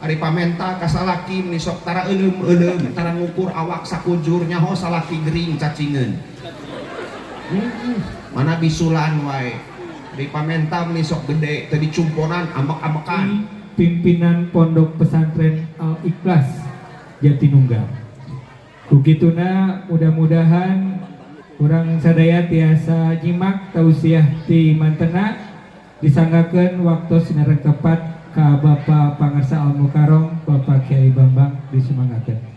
Ari pamenta ka salaki meni sok tara euleum-euleum, tara ngukur awak sakujur nyaho salaki gering cacingeun. Mana bisulan wae. Ari pamenta meni sok gede teu dicumponan ambek-ambekan. Pimpinan Pondok Pesantren Al Ikhlas Jatinunggal. Kukituna mudah-mudahan urang sadaya tiasa nyimak tausiah ti mantena disanggakeun waktu sinareng tepat ka Bapak Pangersa Al Mukarrom Bapak Kiai Bambang disumangakeun.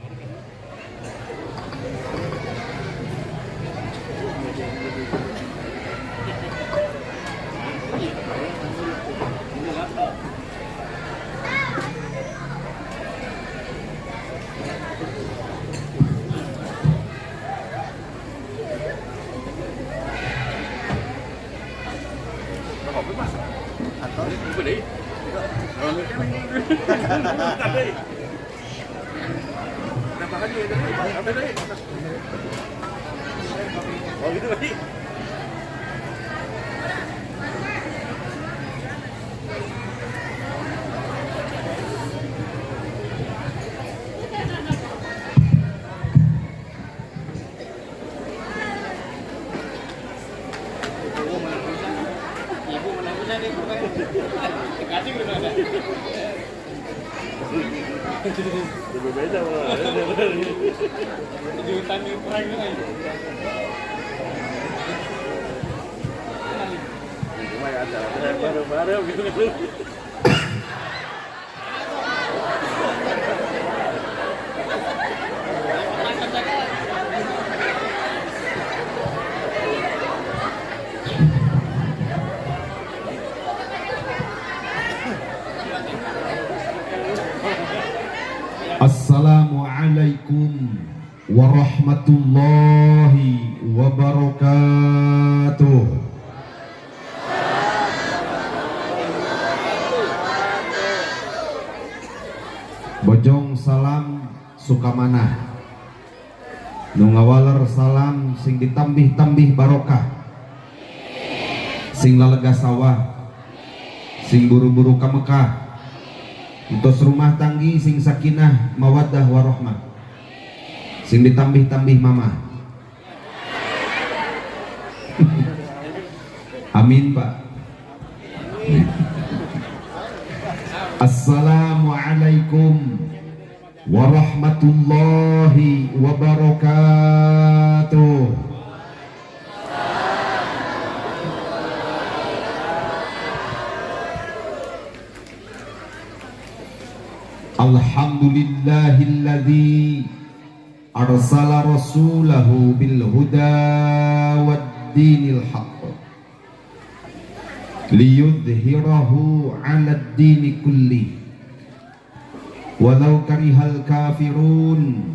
Assalamualaikum warahmatullahi wabarakatuh. Bojong salam Sukamanah, nu ngawaler salam sing ditambih-tambih barokah, sing lalega sawah, sing buru-buru ka Mekah, entos rumah tanggi sing sakinah mawaddah warahmah, sing ditambih-tambih mamah. Amin Pak. Assalamualaikum warahmatullahi wabarakatuh. Alhamdulillahilladzi arsala rasulahu bil huda wad dinil haqq liyudhhirahu 'alad dini kulli walau karihal kafirun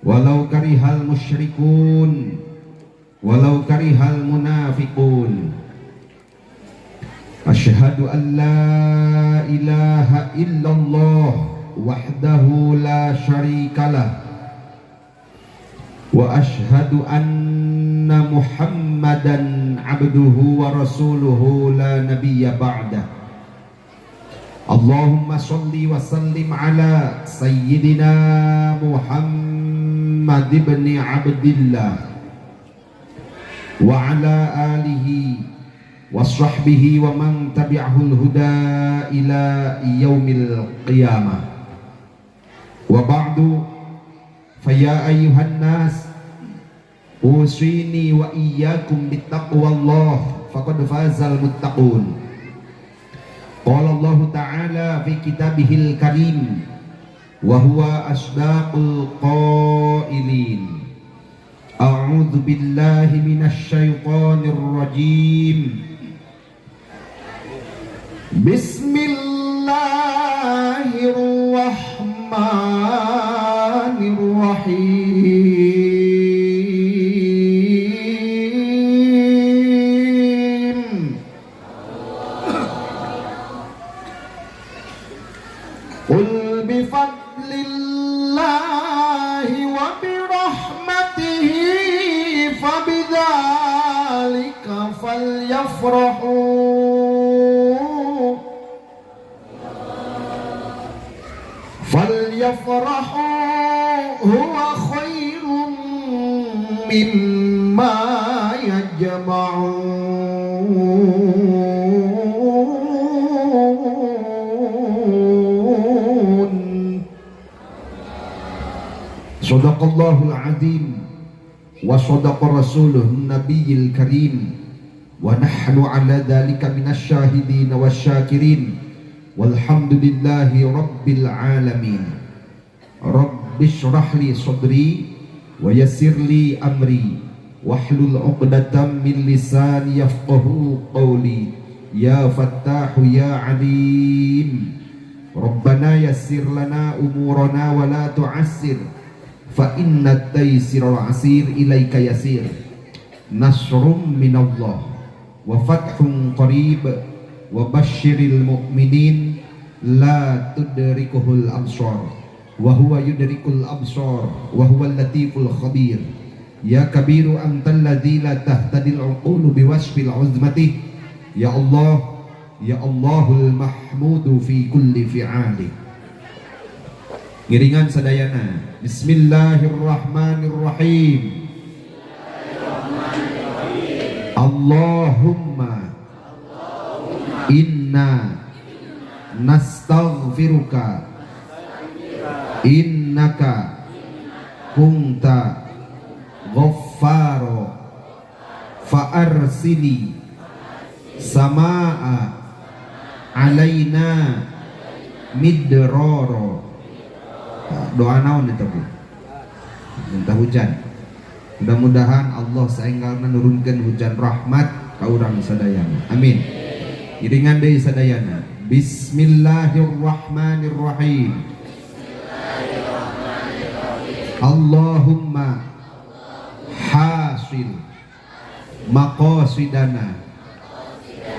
walau karihal musyrikun walau karihal munafiqun. Asyhadu an la ilaha illallah wahdahu la syarikalah wa asyhadu anna Muhammadan abduhu wa rasuluhu la nabiyya ba'dah. Allahumma sholli wa sallim ala sayyidina Muhammad ibn Abdillah wa ala alihi wa sahbihi wa man tabi'ahul huda ila yaumil qiyamah. Wa ba'du, fa ya ayyuhan nas usini wa iyyakum bittaqwallah faqad fazal muttaqun. Qala Allah ta'ala fi kitabihil karim wa huwa asdaqul qailin. A'udzu billahi minasy syaithanir rajim. Bismillahirrahmanirrahim. Qul bifadlillahi wa birahmatihi fabidzalika falyafrahu Falyafrahu huwa khairum mimma yajma'un. Shadaqallahul azim wa shadaqa rasuluhun nabiyil karim wa nahnu ala dhalika minasyahidin wasyakirin walhamdulillahi rabbil alamin. Rabbi shrah li sadri wa yassir li amri wahlul 'uqdatam min lisani yafqahu qawli. Ya fattahu ya alim. Rabbana yassir lana umurana wa la tu'assir fa inna taysiral asir ilaika yasir. Nasrum minallah wa fathun qarib wa basyiril mu'minin la tudrikuhul absar wa huwa yudrikul absar wa huwal latiful khabir. Ya kabiru antal ladzi la tahtadil uqulu biwasfil uzmati. Ya Allah, ya Allahul mahmudu fi kulli fi'ali. Ngiringan sadayana. Bismillahirrahmanirrahim. Allahumma inna nastaghfiruka innaka kunta ghaffaro fa'arsili samaa alaina midraro. Doa naon eta Bu? Minta hujan. Mudah-mudahan Allah saenggalna nurunkeun hujan rahmat ka urang sadayana. Amin. Iringan deui sadayana. Bismillahirrahmanirrahim. Allahumma hasil maqasidana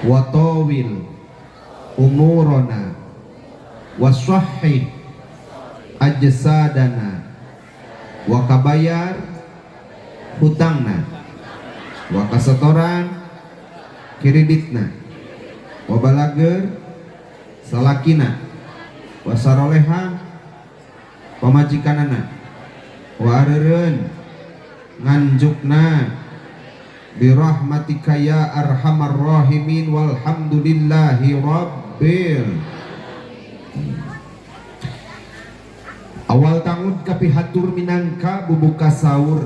wa tawil umurana wa sahih ajsadana wa kabayar hutangna wa kasetoran kreditna wa balager salakina wa saroleha pamajikanana wa areureun nganjukna birahmatika ya arhamar rahimin walhamdulillahi rabbil. Awal tahun kapihatur minangka bubuka sahur.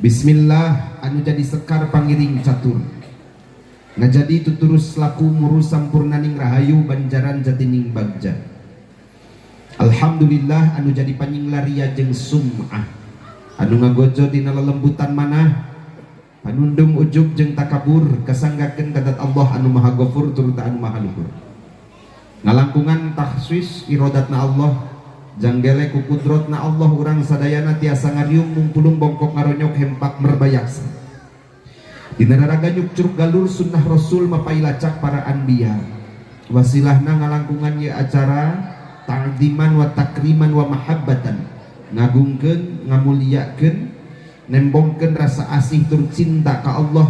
Bismillah anu jadi sekar pangiring catur. Ngajadi tuturus laku muru sampurnaning rahayu banjaran jatining bagja. Alhamdulillah anu jadi panyinglaria jeung sum'ah. Anu ngagojo dina lelembutan manah. Panundung ujub jeung takabur kasanggakeun ka Allah anu Maha Ghafur tur anu Maha Luhur. Ngalangkungan takhsis irodatna Allah. Janggele ku kudrotna Allah urang sadayana tiasa ngariung mungpulung bongkok ngaronyok hempak merbayaksa. Dina raraga nyukcruk galur sunnah Rasul mapai lacak para anbiya. Wasilahna ngalangkungan ye acara ta'ziman wa takriman wa mahabbatan. Ngagungkeun, ngamuliakeun, nembongkeun rasa asih tur cinta ka Allah.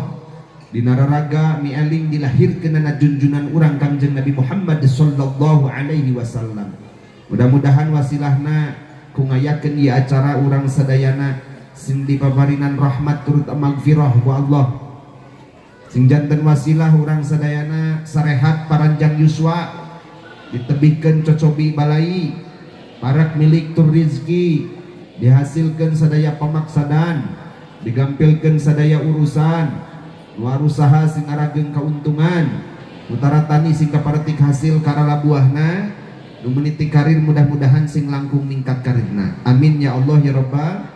Dina raraga mieling dilahirkeunana junjunan urang Kangjeng Nabi Muhammad sallallahu alaihi wasallam. Mudah-mudahan wasilahna ku ngayakeun ieu acara urang sadayana sing dipaparinan rahmat turut magfirah ku Allah. Sing janten wasilah urang sadayana sarehat paranjang yuswa, ditebihkeun cocobi balai, parak milik tur rizki, dihasilkeun sadaya pamaksadan, digampilkeun sadaya urusan, nu usaha sing arageng kauntungan, utara tani sing kaparetik hasil karala buahna. Nu meniti karir mudah-mudahan sing langkung ningkat karirna. Amin ya Allah ya Rabbal.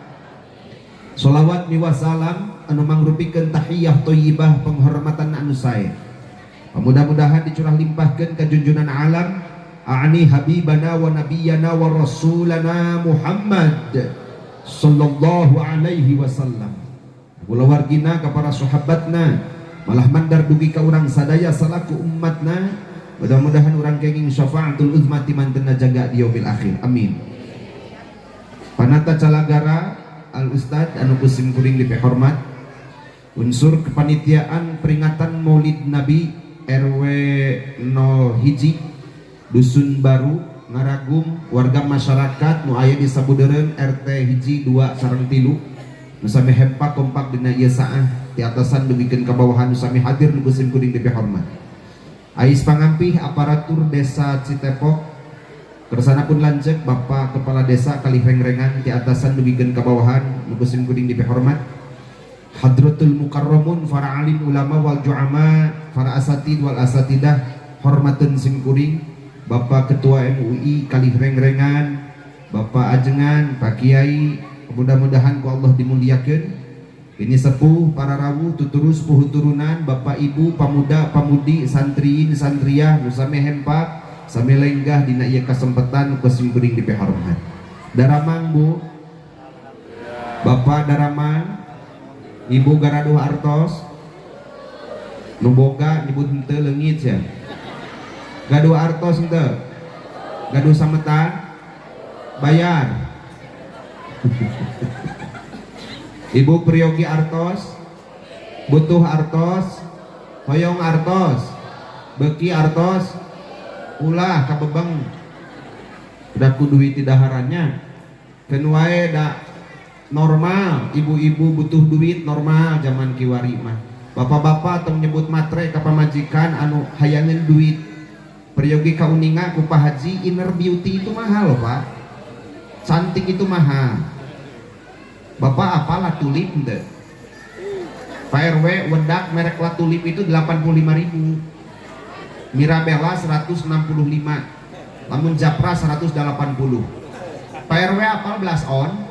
Sholawat miwah salam anu mangrupikeun tahiyah thayyibah penghormatan anu sae. Mudah-mudahan dicurah limpahkeun ka junjunan alam a'ni habibana wa nabiyana wa rasulana Muhammad sallallahu alaihi wasallam. Kulawargina ka para sahabatna malah mandar dugi ka urang sadaya salaku umatna. Mudah-mudahan orang kenging syafaatul uzma ti mantena jaga di yaumil akhir. Amin. Panata calagara al ustad anu kusim kuring dipehormat, unsur kepanitiaan peringatan Maulid Nabi RW 0 hiji Dusun Baru ngaragum warga masyarakat nu aya di sabudeureun RT 1 2 sareng 3 nu sami hempak kompak dina ieu saah ti atasan dugikeun ka bawahan nu sami hadir nu ku sim kuring dipihormat. Ais pangampih aparatur desa Citepok kersana pun lanceuk Bapak Kepala Desa kalih rengrengan ti atasan dugikeun ka bawahan nu ku sim kuring dipihormat. Hadratul mukarramun para alim ulama wal ju'ama para asatid wal asatidah hormateun sim kuring Bapak Ketua MUI kalih rengrengan Bapak Ajengan Pak Kiai mudah-mudahan ku Allah dimuliakeun. Ini sepuh para rawuh tuturus puhu turunan bapak ibu pamuda pamudi santriin santriah nu sami hempak sami lenggah dina ieu kasempatan ku sim kuring dipihormat. Daramang Bu, Bapak daramang, Ibu garaduh artos, nu boga nyebut henteu leungit sia. Gaduh artos henteu, gaduh sametan, bayar. Ibu priyogi artos, butuh artos, hoyong artos, beki artos, ulah kabebeng. Udah ku duit daharannya. Keun wae da normal, ibu-ibu butuh duit normal zaman kiwari mah. Bapak-bapak tong nyebut matre ka pamajikan anu hayangeun duit. Priyogi kauninga ku Pak Haji, inner beauty itu mahal loh Pak. Cantik itu mahal. Bapak apalah tulip henteu? Pak RW wedak merek La Tulip itu 85.000. Mirabella 165. Lamun Japra 180. Pak RW apal blush on?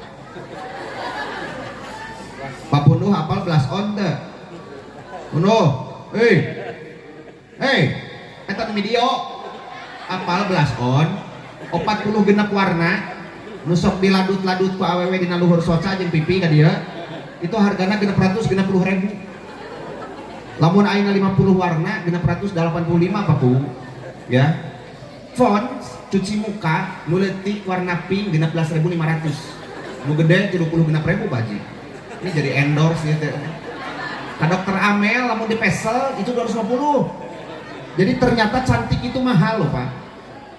Pak Punduh apal blush on teu? Punduh, hei. Hei, eta video apal blush on 46 warna nu sok diladut-ladut ku awewe dina luhur soca jeung pipi ka dieu itu hargana 660.000. Lamun ayeuna 50 warna 685 Pak Bu. Ya. Pond's cuci muka nu leutik warna pink 16.500. Nu gede 36.000 Pak Haji. Ini jadi endorse ya teh. Ka dokter Amel lamun di pesel itu 250. Jadi ternyata cantik itu mahal loh Pak.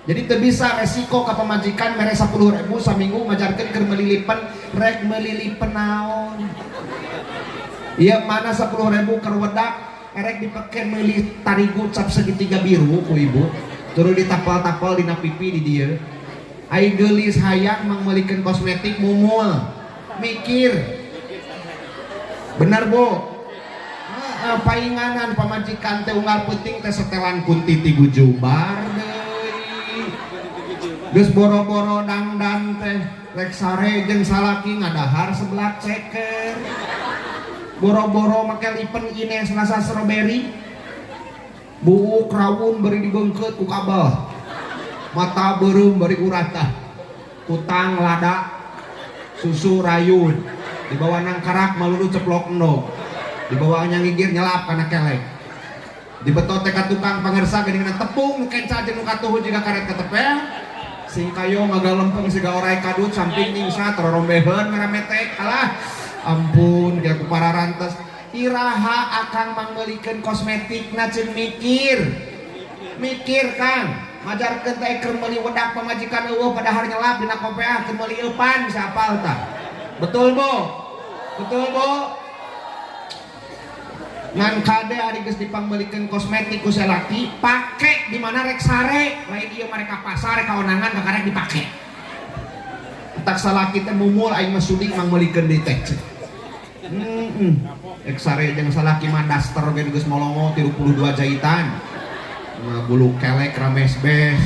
Jadi teu bisa resiko ka pamajikan mere 10.000 saminggu majarkeun keur meuli lipen, rek meuli lipen naon. Iya mana 10.000 keur wedak erek dipake meuli tarigu cap segitiga biru ku ibu. Turun ditapal-tapal dina pipi di dieu. Ai geulis hayang mangmeulikeun kosmetik mumul. Mikir. Benar Bu? Painganan pamajikan teh unggal peuting teh setelan kunti ti gujubar deui. Geus boro-boro dangdan teh rek sare jeung salaki ngadahar sebelah ceker. Boro-boro make lipen Ines rasa strawberry. Buuk rawun bari dibeungkeut ku kabel. Mata beureum bari uratah. Kutang lada susu rayun. Dibawa nang karak malulu ceplok endog. Dibawa nyangigir nyelap kana kelek. Dibetot teh ka tukang pangersa geuningan tepung nu kenca jeung nu katuhu jiga karet ketepel. Singkayo ngagalempeng siga orai kadut samping ningsat rorombeheun ngarametek. Alah ampun ge ku pararantes. Iraha akang mangmeulikeun kosmetik na ceun mikir. Mikir Kang, majarkeun teh keur meuli wedak pamajikan eueuh padahal nyelap dina kopeah keur meuli eupan bisa apal tah. Betul Bu? Betul Bu? Ngan kade ari geus dipangmeulikeun kosmetik ku salaki, pake di mana rek sare, lain ieu mereka pasar rek kaonangan kakarek dipake. Tak salaki teh mumul aing mah sudi mangmeulikeun deui teh. Heeh. Rek sare jeung salaki mah daster ge geus molongo 32 jahitan. Mah bulu kelek ramesbes.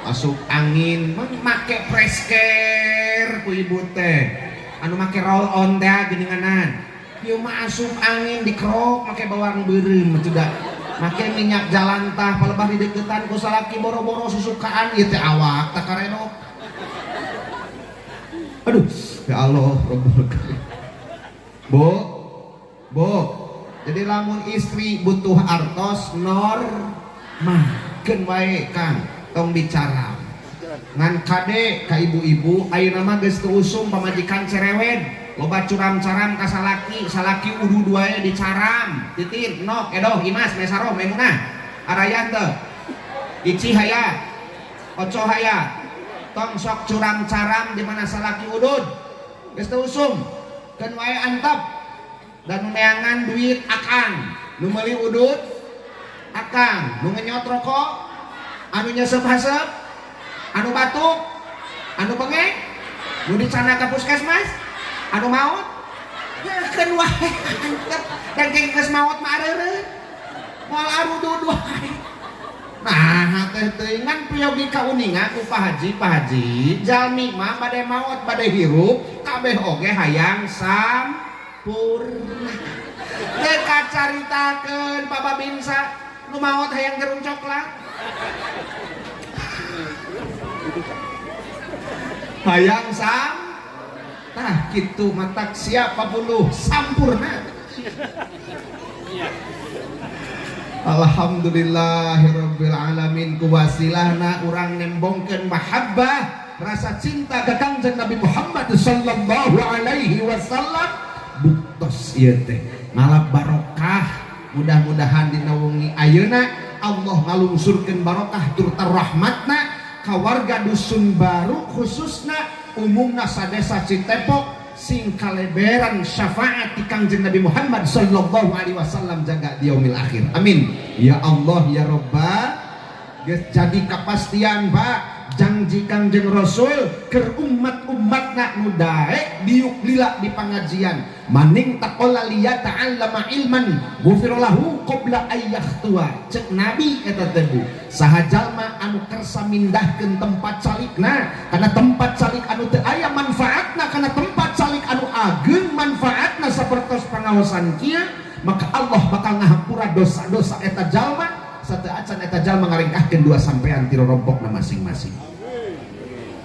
Asup angin make fresh care ku ibu teh. Anu make roll on teh geuninganan. Ieu mah asup angin dikerok make bawang beureum atuh da. Make minyak jalantah palebah dideukeutan ku salaki boro-boro susukaan ieu teh awak tak karedok. Aduh, ya Allah, Rabbul Karim. Bu, Bu. Jadi lamun istri butuh artos normal, keun wae Kang, tong bicara. Ngan kade ka ibu-ibu ayeuna mah geus teu usum pamajikan cerewet. Loba curam-caram ka salaki, salaki udud wae dicaram. Titin, nok, edoh, imas, mesaroh, memunah. Arayan teu. Ici haya. Oco haya. Tong sok curam-caram di mana salaki udud. Geus teu usum. Keun wae antep. Dan nu neangan duit akang, nu meuli udud akang, nu ngenyot rokok, anu nyesep hasep, anu batuk, anu bengek, nu dicana ka puskesmas, anu maot. Keun wae antep dan geus maot mah areureun. Moal arudud wae. Nah, teh teuingan piyogi kauninga ku Pak Haji, Pak Haji, jalmi mah bade maot bade hirup, kabeh oge hayang sampurna. Teu kacaritakeun Pak Babinsa, nu maot hayang jerung coklat. Hayang sam. Tah kitu matak siapa puluh sampurna. Alhamdulillahirabbil alamin ku wasilahna urang nembongkeun mahabbah rasa cinta ka Kangjeng Nabi Muhammad sallallahu alaihi wasallam buktos ieu teh ngalap barokah mudah-mudahan dina wengi ayeuna Allah ngalungsurkeun barokah turta rahmatna ka warga dusun baru khususna umumna sadesa Citepok sing kaleberan syafaat ti Kangjeng Nabi Muhammad sallallahu alaihi wasallam jaga di yaumil akhir. Amin. Ya Allah ya Rabbal. Geus jadi kapastian Pak janji Kangjeng Rasul keur umat-umatna nu daek diuk lila di pengajian. Maning taqalla liya ta'allama ilman ghufira lahu qabla ayyakhtua. Cek Nabi eta teh Bu. Saha jalma anu kersa mindahkeun tempat calikna kana tempat calik anu teu aya manfaatna kana tempat calik anu ageung manfaatna sapertos pangaosan kieu maka Allah bakal ngahampura dosa-dosa eta jalma sateu acan eta jalma ngarengkahkeun dua sampean ti rorompokna masing-masing.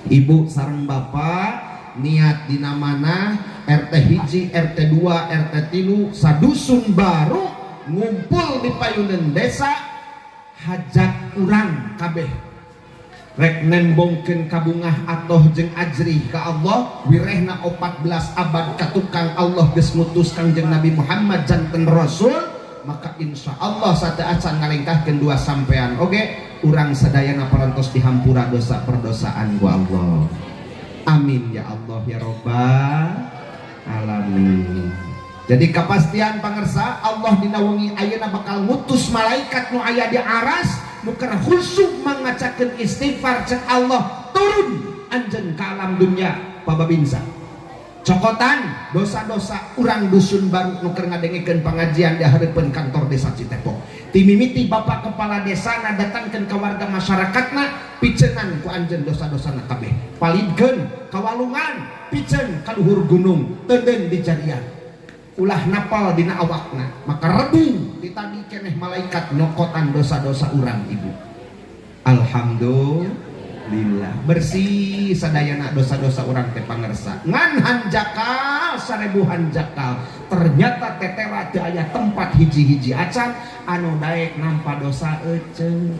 Ibu sareng bapak niat dina mana RT hiji, RT 2, RT 3 sadusun baru ngumpul di payunan desa hajat urang kabeh rek nembongkeun kabungah atoh jeung ajrih ka Allah wirehna 14 abad ka tukang Allah geus ngutus Kangjeng Nabi Muhammad janten Rasul maka insya Allah sateu acan ngalengkahkeun dua sampean oge urang sadayana parantos dihampura dosa perdosaan ku Allah. Amin ya Allah ya Rabbal alamin. Jadi kepastian pangersa Allah dina wengi ayeuna bakal ngutus malaikat nu aya di aras nu keur khusyuk mangacakeun istighfar cek Allah turun anjeun ka alam dunya pababinsa. Cokotan dosa-dosa urang dusun baru nu keur ngadengekeun pengajian di hareupeun kantor desa Citepok. Timimiti bapak kepala desana datangkeun ka warga masyarakatna picenan ku anjeun dosa-dosana kabeh. Palidkeun ka walungan, piceun ka luhur gunung, teudeun di jarian. Ulah napal dina awakna, maka rebung ditadi keneh malaikat nyokotan dosa-dosa urang ibu. Alhamdulillah bersih sadayana dosa-dosa urang teh pangersa. Ngan hanjakal sarebu hanjakal ternyata tetela teu aya tempat hiji-hiji acan anu daek nampa dosa eceu.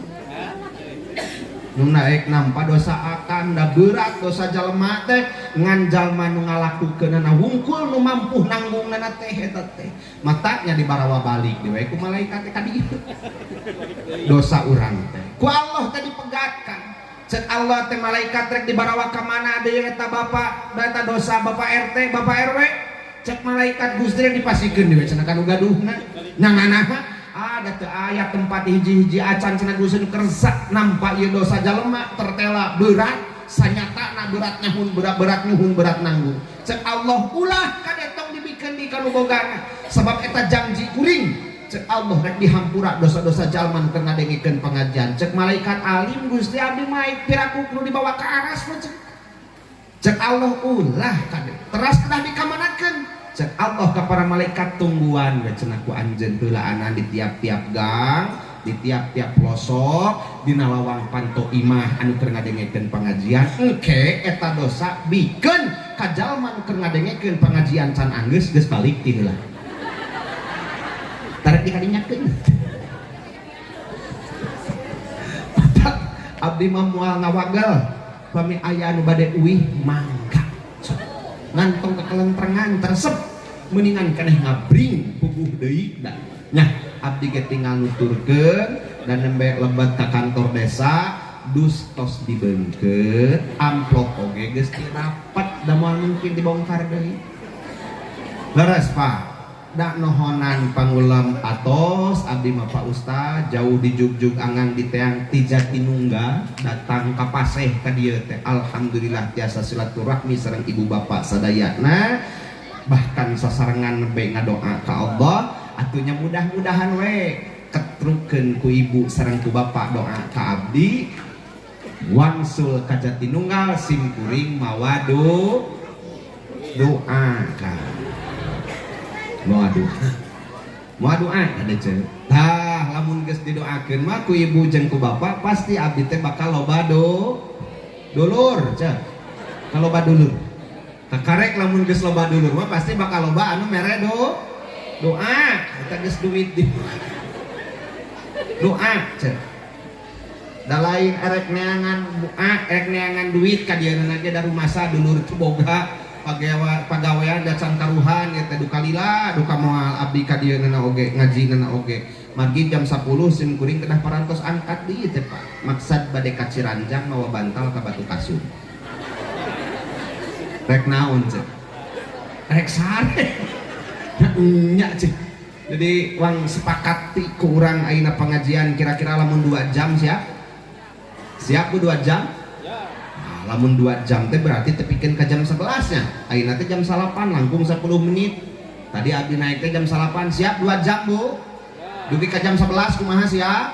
Nu naek nampa dosa akan da berat dosa jalma teh ngan jalma nu ngalakukeunana wungkul nu mampu nanggungnana teh eta teh matanya dibarawa balik deui ku malaikat teh ka dieu dosa urang teh ku Allah teh dipegatkan cek Allah teh malaikat rek dibarawa ka mana deui eta bapak eta dosa bapak RT bapak RW cek malaikat Gusti dipasikeun deui cenah ka nu gaduhna nyanganana ada teu aya tempat hiji-hiji acan cenah Gusti nu kersa nampa ieu dosa jalma tertela berat sanyatana berat nyahun berat-berat nyuhun berat nanggung cek Allah ulah kadetong dibikeun di kanu bogana sebab eta janji kuring cek Allah rek dihampura dosa-dosa jalma nu keur ngadengikeun pengajian cek malaikat alim Gusti abdi mah piraku kudu dibawa ka aras mah cek Allah ulah kade teras kedah dikamanakeun cek Allah ka para malaikat tungguan we cenah ku anjeun heulaanan di tiap-tiap gang di tiap-tiap pelosok dina lawang panto imah anu keur ngadengekeun pengajian engke eta dosa bikeun ka jalma nu keur ngadengekeun pengajian can anggeus geus balik ti heula tarik dikadinyakeun abdi mah moal ngawagel pami aya anu bade uih mangga ngantong kekelentrengan tersep mendingan keneh ngabring puguh deui da nya abdi ge tinggal nuturkeun dan nembe lebet ka kantor desa Dus tos dibeungkeut, amplop oge geus dirapet, da moal mungkin dibongkar deui. Leres Pak. Da nohonan pangulam atos abdi mah Pak Ustad jauh di jugjug angang di teang ti Jatinunggal datang ka Paseh ka dieu teh. Alhamdulillah tiasa silaturahmi sareng ibu bapak sadayana, bahkan sasarengan nembe ngadoa ka Allah. Atunya mudah-mudahan we ketrukeun ku ibu sareng ku bapak doa ka abdi wangsul ka Jatinunggal sim kuring mawa doa ka mawa doa, mawa doa ada ce. Tah lamun geus didoakeun mah ku ibu jeung ku bapak pasti abdi teh bakal loba dulur ce. Kalau loba dulur kakarek, lamun geus loba dulur mah pasti bakal loba anu mere doa. Eta geus duit di doa ce. Da lain erek neangan doa, erek neangan duit ka dieuna ge, da rumasa dulur teu boga pagawean, da can karuhan ya teh duka lila duka moal abdi ka dieuna oge ngaji na oge. Margi jam 10 sim kuring kedah parantos angkat di teh Pak, maksad bade ka Ciranjang mawa bantal ka batu kasur. Rek naon cek? Rek sare nya cek. Jadi wang sepakat ti ku urang ayeuna pengajian kira-kira lamun 2 jam siap? Siap bu 2 jam? Nah, lamun 2 jam teh berarti tepikeun ka jam 11 nya. Ayeuna teh jam 9 langkung 10 menit. Tadi abdi naik teh jam 9. Siap 2 jam bu? Dugi ka jam 11 kumaha siap?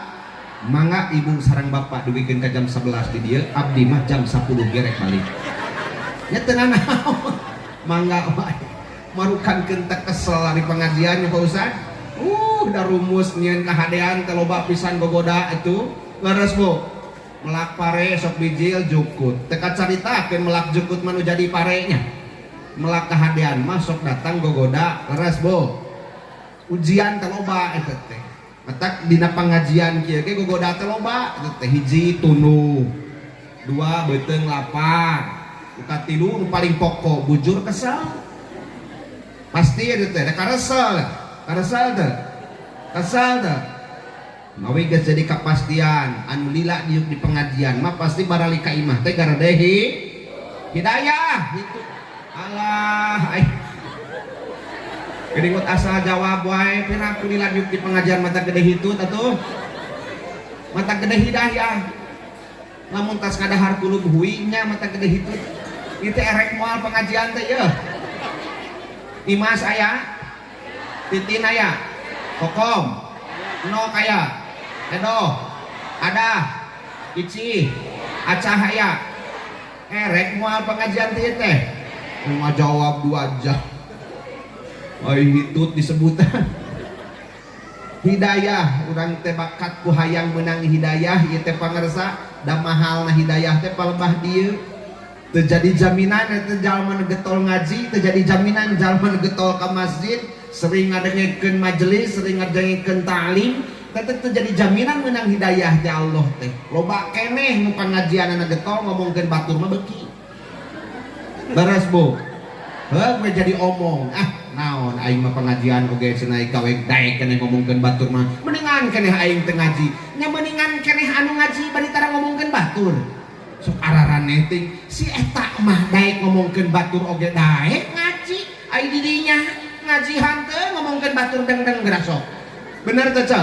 Mangga ibu sareng bapak dugikeun ka jam 11 di dieu, abdi mah jam 10 gerek balik. Nya teu nanaon. Mangga wae. Marukankeun teh kesel ari pengajian Pak Ustad. Da rumus nyieun kahadean teh loba pisan gogoda atuh. Leres Bu. Melak pare sok bijil jukut. Teu kacaritakeun melak jukut mah nu jadi parenya. Melak kahadean mah sok datang gogoda. Leres Bu. Ujian teh loba eta teh. Matak dina pengajian kieu ge gogoda teh loba eta teh. Hiji tunduh, dua beuteung lapar, nu katilu nu paling pokok bujur kesel. Pasti eta teh da karesel. Karesel teh. Kesel teh. Mawi geus jadi kapastian anu lila diuk di pengajian mah pasti barali ka imah teh garadehi hidayah gitu. Alah ai. Geuningut asal jawab wae piraku lila diuk di pengajian mata gede hitut atuh. Mata gede hidayah. Lamun tas ngadahar kulub hui nya mata gede hitut. Ieu teh erek moal pengajian teh yeuh. Imas aya? Titin aya? Kokom? Nok aya? Edoh? Ada? Ici? Acah aya? Erek moal pengajian teh teh? Ngajawab 2 jam. Ai hitut disebutan. Hidayah urang teh bakat ku hayang meunang hidayah ieu teh pangersa, da mahalna hidayah teh palebah dieu. Teu jadi jaminan eta jalma nu getol ngaji, teu jadi jaminan jalma nu getol ka masjid, sering ngadengekeun majelis, sering ngadengekeun ta'lim, teh teu jadi jaminan meunang hidayah ti Allah teh. Loba keneh nu pangajianana getol ngomongkeun batur mah beuki. Beres Bu. Heuh we jadi omong. Ah, naon aing mah pengajian oge cenah gawe daek keneh ngomongkeun batur mah. Mendingan keneh aing teu ngaji. Nya mendingan keneh anu ngaji bari tara ngomongkeun batur. Sok araraneh ting si eta mah daek ngomongkeun batur oge daek ngaji. Ai didinya ngaji hanteu ngomongkeun batur deng-deng geura sok. Bener teu Ceu?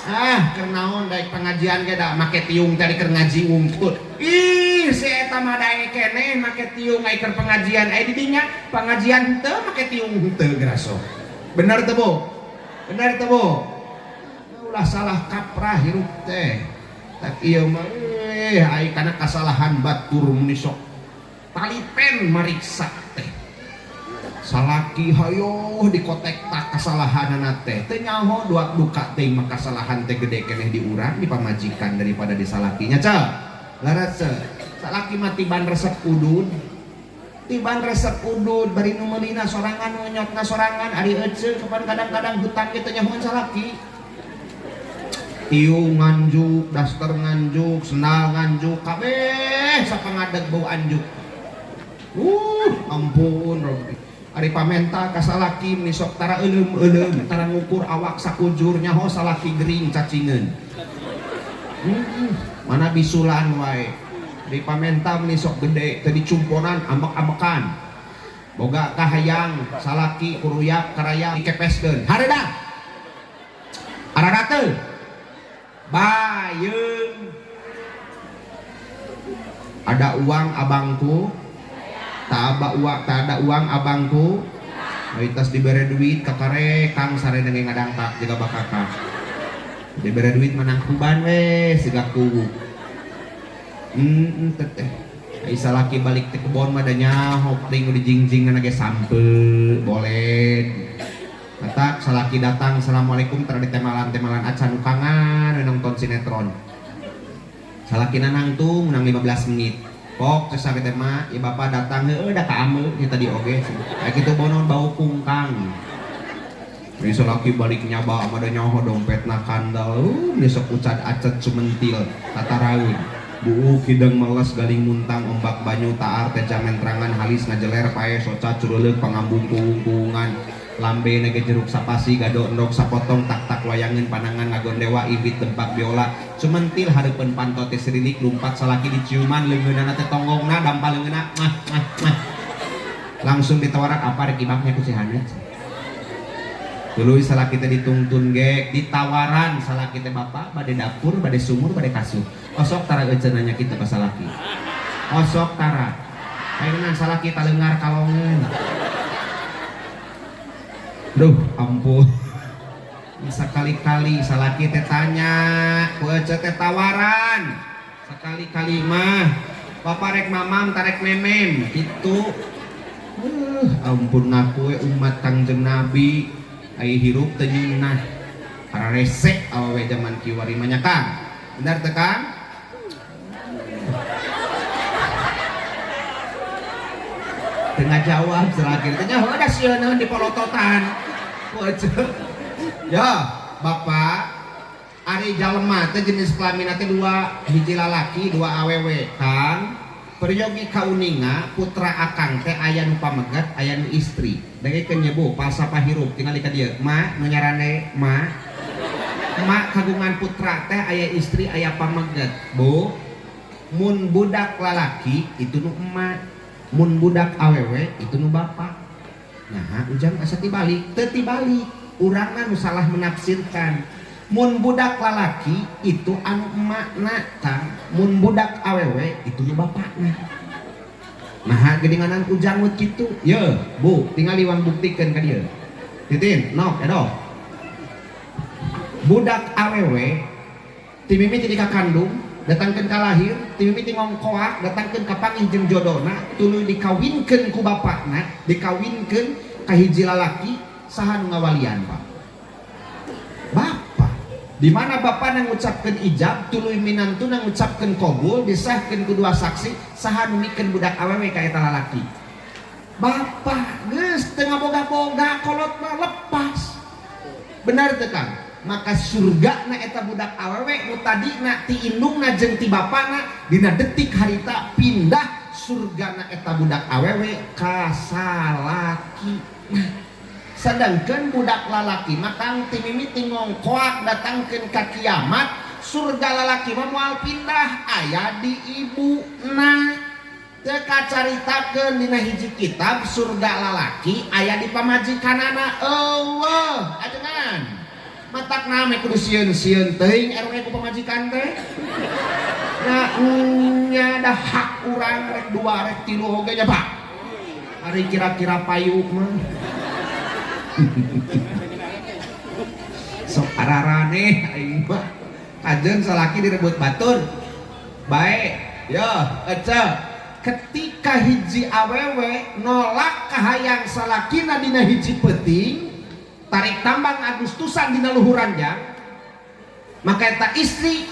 Ah, keur naon daek pengajian ge da make tiung tadi keur ngaji wungkul. Ih, si eta mah daek keneh make tiung ai keur pengajian. Ai didinya pengajian henteu make tiung henteu geura sok. Bener teu Bu? Bener teu Bu? Ulah salah kaprah hirup teh. Tapi ieu mah ai kana kasalahan batur muni sok talipen mariksa teh. Salaki hayo dikotek tak kesalahanana teh. Teu nyaho dua duka teh mah kasalahan teh gede keneh di urang di pamajikan daripada di salakinya ceu. Leres ceu. Salaki mah tiban resep udud. Tiban resep udud bari nu meulina sorangan nu nyotna sorangan ari eceu kapan kadang-kadang hutang ge teu nyahoan salaki. Tiung nganjuk, daster nganjuk, sendal nganjuk, kabeh sapangadeg bau anjuk. Ampun Robbi. Ari pamenta ka salaki meni sok tara euleum-euleum, tara ngukur awak sakujur nyaho salaki gering cacingeun. Mana bisulan wae. Di pamenta meni sok gede teu dicumponan ambek-ambekan. Boga kahayang salaki kuruyak karaya dikepeskeun. Hareudang. Ararate. Bayeung. Ada uang abangku. Tak ada uang, tak ada uang abangku. Mayoritas dibere duit kakare kang sarena ge ngadangkak jiga bakaka. Dibere duit menang kuban we siga kuwu. Teteh. Ai salaki balik teh kebon mah da nyaho ting dijingjingan ge sampe boled. Matak salaki datang assalamualaikum tara ditemalan-temalan acan ukangan we nonton sinetron. Salakina nangtung menang 15 menit. Pok cek sakit teh mah, ya bapak datang heueuh da ka ameu nya tadi oge. Aya kitu bonon bau kungkang. Ini salaki balik nyaba mah da nyaho dompetna kandal, besok ucad acet sumentil tataraeun. Buuk hidang meles galing muntang ombak banyu taar teh jamentrangan halis ngajeler pae soca curuleuk pangambung kuung-kuungan. Lambe nege jeruk sapasi gado endog sapotong tak-tak wayangan panangan ngagondewa ibit tempat biola sumentil hareupeun panto teh sirilik lumpat salaki diciuman leungeunana teh tonggongna dampal leungeunna mah mah mah langsung ditawaran apa rek ibaknya ku si Hanet. Tuluy salaki teh ditungtun gek ditawaran salaki teh bapak bade dapur bade sumur bade kasur osok tara euceun nanya kitu ka salaki osok tara ayeuna salaki talengar kalongeun. Duh, ampun. Sekali-kali salaki teh tanya, ku ece teh tawaran. Sekali-kali mah bapak rek mamam tarek memem gitu. Ampun ngaku we umat Kangjeng Nabi ai hirup teu nyeunah. Kararese awewe zaman kiwari mah nya Kang. Bener teu Kang? Tengah jawab salaki teh nyaho da sieun di polototan. Ya, bapak ari jalema teh jenis kelamin teh dua, hiji lalaki, dua awewe. Kang, peryogi kauninga putra akang teh aya nu pamegat, aya nu istri. Dengekeun nya Bu, falsafah hirup tingali ka dieu. Ma nu nyarane ma. Ma kagungan putra teh aya istri, aya pamegat. Bu, mun budak lalaki itu nu emak, mun budak awewe itu nu bapak. Nah, ujang asa tibalik, teu tibalik. Urang mah nu salah menafsirkan. Mun budak lalaki itu anu emakna, Kang. Mun budak awewe itu nu bapakna. Nah, geuninganan ujang we kitu. Ye, Bu, tingali wang buktikeun ka dieu. Titin, nok, edoh. Budak awewe ti mimiti di kakandung, datangkeun ka lahir, ti mimiti ngongkoak, datangkeun ka pangih jeung jodona, tuluy dikawinkeun ku bapakna, dikawinkeun ka hiji lalaki, saha nu ngawalian, Pak? Bapak. Di mana bapakna ngucapkeun ijab, tuluy minantuna ngucapkeun qabul, disahkeun ku dua saksi, saha nu mikeun budak awewe ka eta lalaki? Bapak. Geus teu ngaboga-boga kolot mah lepas. Benar teu Kang? Maka surga na eta budak awewe nu tadina ti indungna jeung ti bapana dina detik harita pindah surga na eta budak awewe ka salaki. Nah, sedangkan budak lalaki mah kang ti mimiti ngongkoak datangkeun ka kiamat, surga lalaki mah moal pindah aya di ibuna. Teu kacaritakeun dina hiji kitab surga lalaki aya di pamajikanana. Eueuh, ajengan. Matak name kudu sieun-sieun teuing erwe ku pamajikan teh. Nah, nya da hak urang rek dua rek tilu oge nya Pak. Ari kira-kira payu mah. Sok araraneh aing mah. Kajeun salaki direbut batur. Bae, yo, ece. Ketika hiji awewe nolak kahayang salakina dina hiji peuting, tarik tambang Agustusan dina luhur ranjang, maka eta istri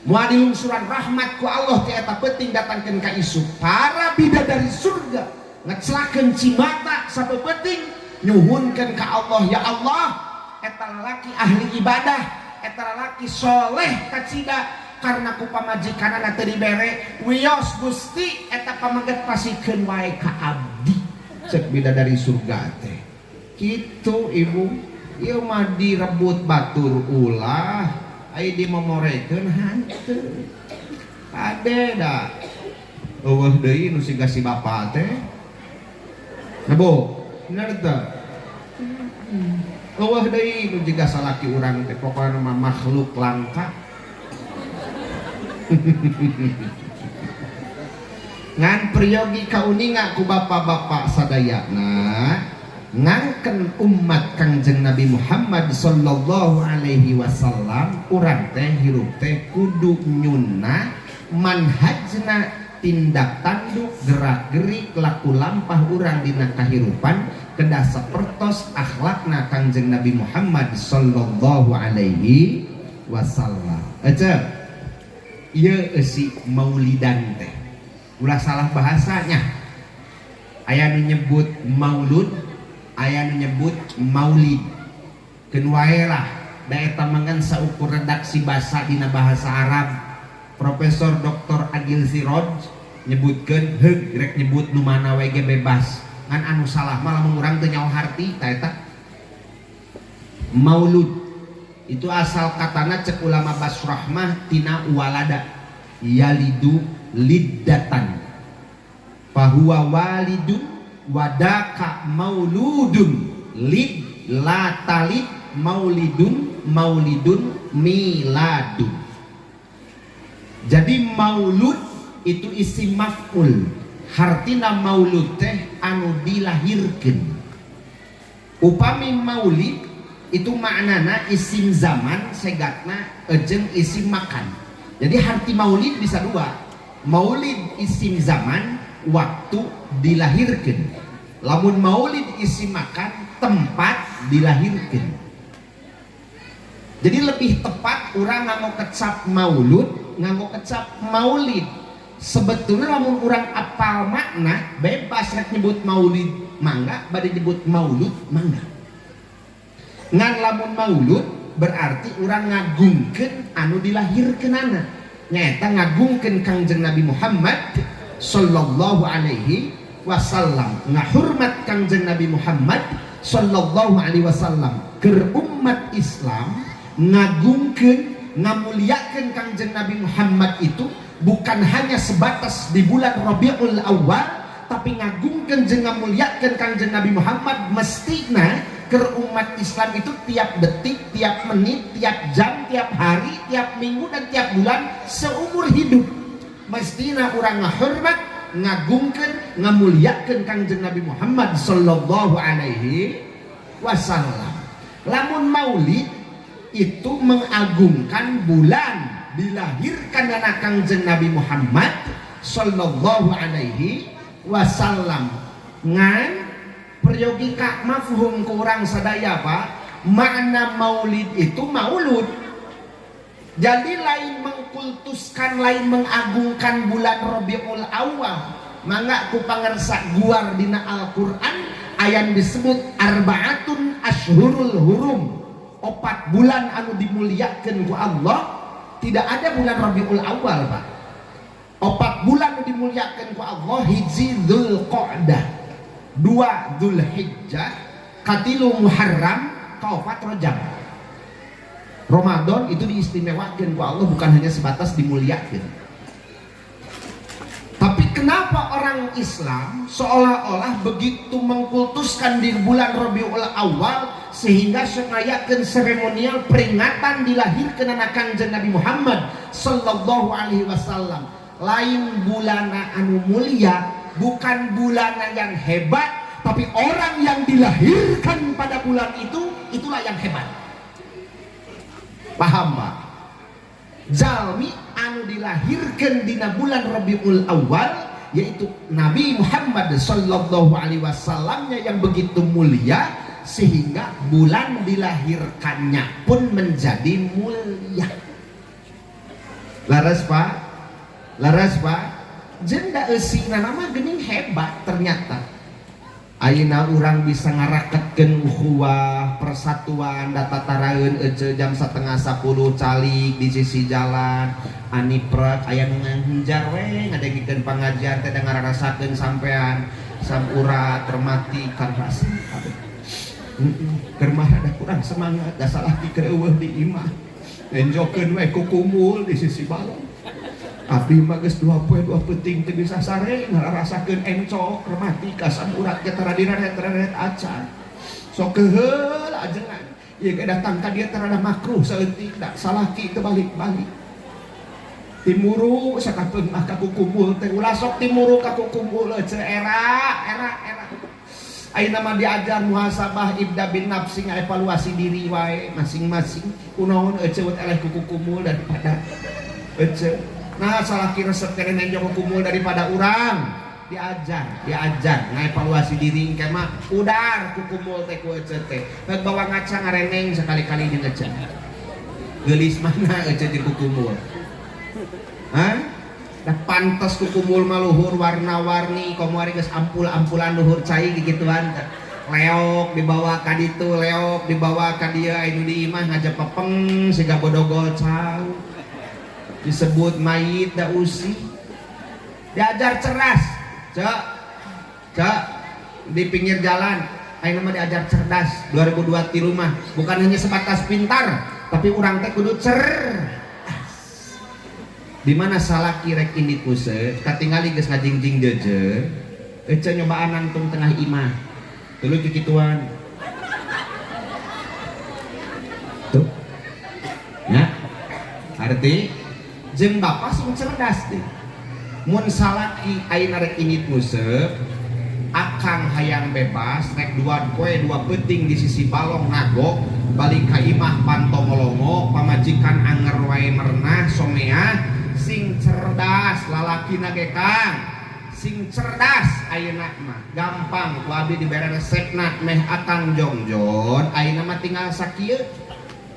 moal dilungsuran rahmat ku Allah ti eta peuting datangkeun ka isuk. Para bidadari surga ngecelakeun cimata sapeupeting nyuhunkeun ka Allah, ya Allah, eta lalaki ahli ibadah, eta lalaki soleh kacida, karena ku pamajikanana teu dibere, wios Gusti eta pameget pasikeun wae ka abdi. Cek bidadari surga teh. Kitu ibu, ieu mah direbut batur ulah, Ai dimomorekeun hanteu. Kade da. Eueuh deui nu siga si bapa teh. Nah, Bu, bener teu? Eueuh deui nu jiga salaki urang teh, pokona mah makhluk langka. Ngan priyogi kauninga ku bapak-bapak sadayana ngangken umat Kangjeng Nabi Muhammad sallallahu alaihi wasallam, urang teh hirup teh kudu nyunah manhajna, tindak tanduk gerak gerik laku lampah urang dina kahirupan kedah sapertos akhlakna Kangjeng Nabi Muhammad sallallahu alaihi wasallam. Ece ieu eusi maulidan teh ulah salah bahasanya. Aya nu nyebut maulud, aya nu nyebut maulid, keun wae lah da eta mah ngan saukur redaksi basa dina bahasa Arab. Profesor Dr. Agil Siroj nyebutkeun heug rek nyebut nu mana we ge bebas, ngan anu salah mah lamun urang teu nyaho harti ta eta. Maulud itu asal katana cek ulama Basrah mah tina walada yalidu liddatan fahuwa walidun wadaka mauludun lid la talid maulidun maulidun miladun. Jadi maulud itu isim maf'ul, hartina maulud teh anu dilahirkeun. Upami maulid itu maknana isim zaman segatna ejeng isim makan. Jadi harti maulid bisa dua. Maulid isim zaman, waktu dilahirkan. Lamun maulid isim makan, tempat dilahirkan. Jadi lebih tepat orang nganggo kecap maulud, nganggo kecap maulid. Sebetulnya lamun orang apal makna bebas rek nyebut maulid mangga, bade nyebut maulud mangga. Ngan lamun maulud berarti orang ngagungkeun anu dilahirkeunana, nyaeta ngagungkeun Kangjeng Nabi Muhammad sallallahu alaihi wasallam, ngahurmat Kangjeng Nabi Muhammad sallallahu alaihi wasallam. Keur umat Islam ngagungkeun ngamuliakeun Kangjeng Nabi Muhammad itu bukan hanya sebatas di bulan Rabiul Awal, tapi ngagungkeun jeung ngamuliakeun Kangjeng Nabi Muhammad mestina keur umat Islam itu tiap detik, tiap menit, tiap jam, tiap hari, tiap minggu dan tiap bulan seumur hidup. Mestina urang ngahormat, ngagungkeun, ngamuliakeun Kangjeng Nabi Muhammad sallallahu alaihi wasallam. Lamun maulid itu mengagungkan bulan dilahirkan anak Kangjeng Nabi Muhammad sallallahu alaihi wasallam. Ngan peryogi ka mafhum ku urang sadaya Pak, makna maulid itu maulud. Jadi lain mengkultuskan, lain mengagungkan bulan Rabiul Awal. Mangga ku pangersa guar dina Al-Qur'an ayan disebut arbaatun asyhurul hurum. 4 bulan anu dimuliakeun ku Allah, tidak ada bulan Rabiul Awal Pak. 4 bulan anu dimuliakeun ku Allah, hiji Dzulqa'dah, 2 Dzulhijjah, katilu Muharram, kaopat Rajab. Ramadan itu diistimewakan ku Allah, bukan hanya sebatas dimuliakan. Tapi kenapa orang Islam seolah-olah begitu mengkultuskan di bulan Rabiul Awal sehingga sengayakeun seremonial peringatan dilahirkan anak Kangjeng Nabi Muhammad sallallahu alaihi wasallam. Lain bulana anu mulia, bukan bulana yang hebat, tapi orang yang dilahirkan pada bulan itu, itulah yang hebat. Paham Pak? Jalmi anu dilahirkan dina bulan Rabiul Awal, yaitu Nabi Muhammad sallallahu alaihi wasallamnya yang begitu mulia sehingga bulan dilahirkannya pun menjadi mulia. Laras Pak? Laras Pak? Jenda eusina nama geuning hebat ternyata. Ayeuna urang bisa ngaraketkeun ukhuwah, persatuan, data taraeun ece jam 9:30 calik di sisi jalan, aniprek aya nu ngahunjar we ngadengikeun pangajian teh ngararasakeun sampean sampura termati kan rasa. Keur mah rada kurang semangat, da salah ti keur eueuh di imah. Enjokeun we kukumul di sisi balong. Abdi mah geus 2 poe 2 peuting teu bisa sare ngarasakeun encok rematik asam urat ge tara direret-reret acan. Sok keheul ajengan. Ieu ge datang ka dieu terada makruh saeutik da salaki teu balik-balik. Timuru sakapeung mah ka kukumul teh ulah sok timuru ka kukumul ce era era era. Ayeuna mah diajar muhasabah ibda bin nafsi ngaevaluasi diri wae masing-masing. Kunaon ece wet eleh ku kukumul daripada ece. Nah salaki resep keneh nenjok kukumul daripada urang. Diajar, diajar ngaevaluasi diri engke mah udar kukumul teh ku ece teh. Heug bawa ngaca ngareneng sekali-kali jeung ece. Geulis mana ece jeung kukumul? Hah? Dah pantes kukumul mah luhur warna-warni komo ari geus ampul-ampulan luhur cai gigituan teh. Leok dibawa ka ditu, leok dibawa ka dieu anu di imah ngajepepeng siga bodogol cau. Disebut mayit da usi. Diajar cerdas. Cek. Cek di pinggir jalan ayeuna mah diajar cerdas 2002 ti rumah bukan hanya sebatas pintar tapi urang teh kudu cerdas. Di mana salaki rek indit puseup katingali geus ngajingjing jeujeur ece nyobaan nangtung tengah imah tuluy kikituan tuh nya arti jeung bapak sing cerdas deh mun salaki ayeuna rek indit nguseup akang hayang bebas rek 2 poe 2 peuting di sisi balong nagok balik ka imah panto molongo pamajikan anger wae merenah someah sing cerdas lalakina ge Kang sing cerdas ayeuna mah gampang ku abdi dibere resepna meh akang jongjon ayeuna mah tinggal sakieu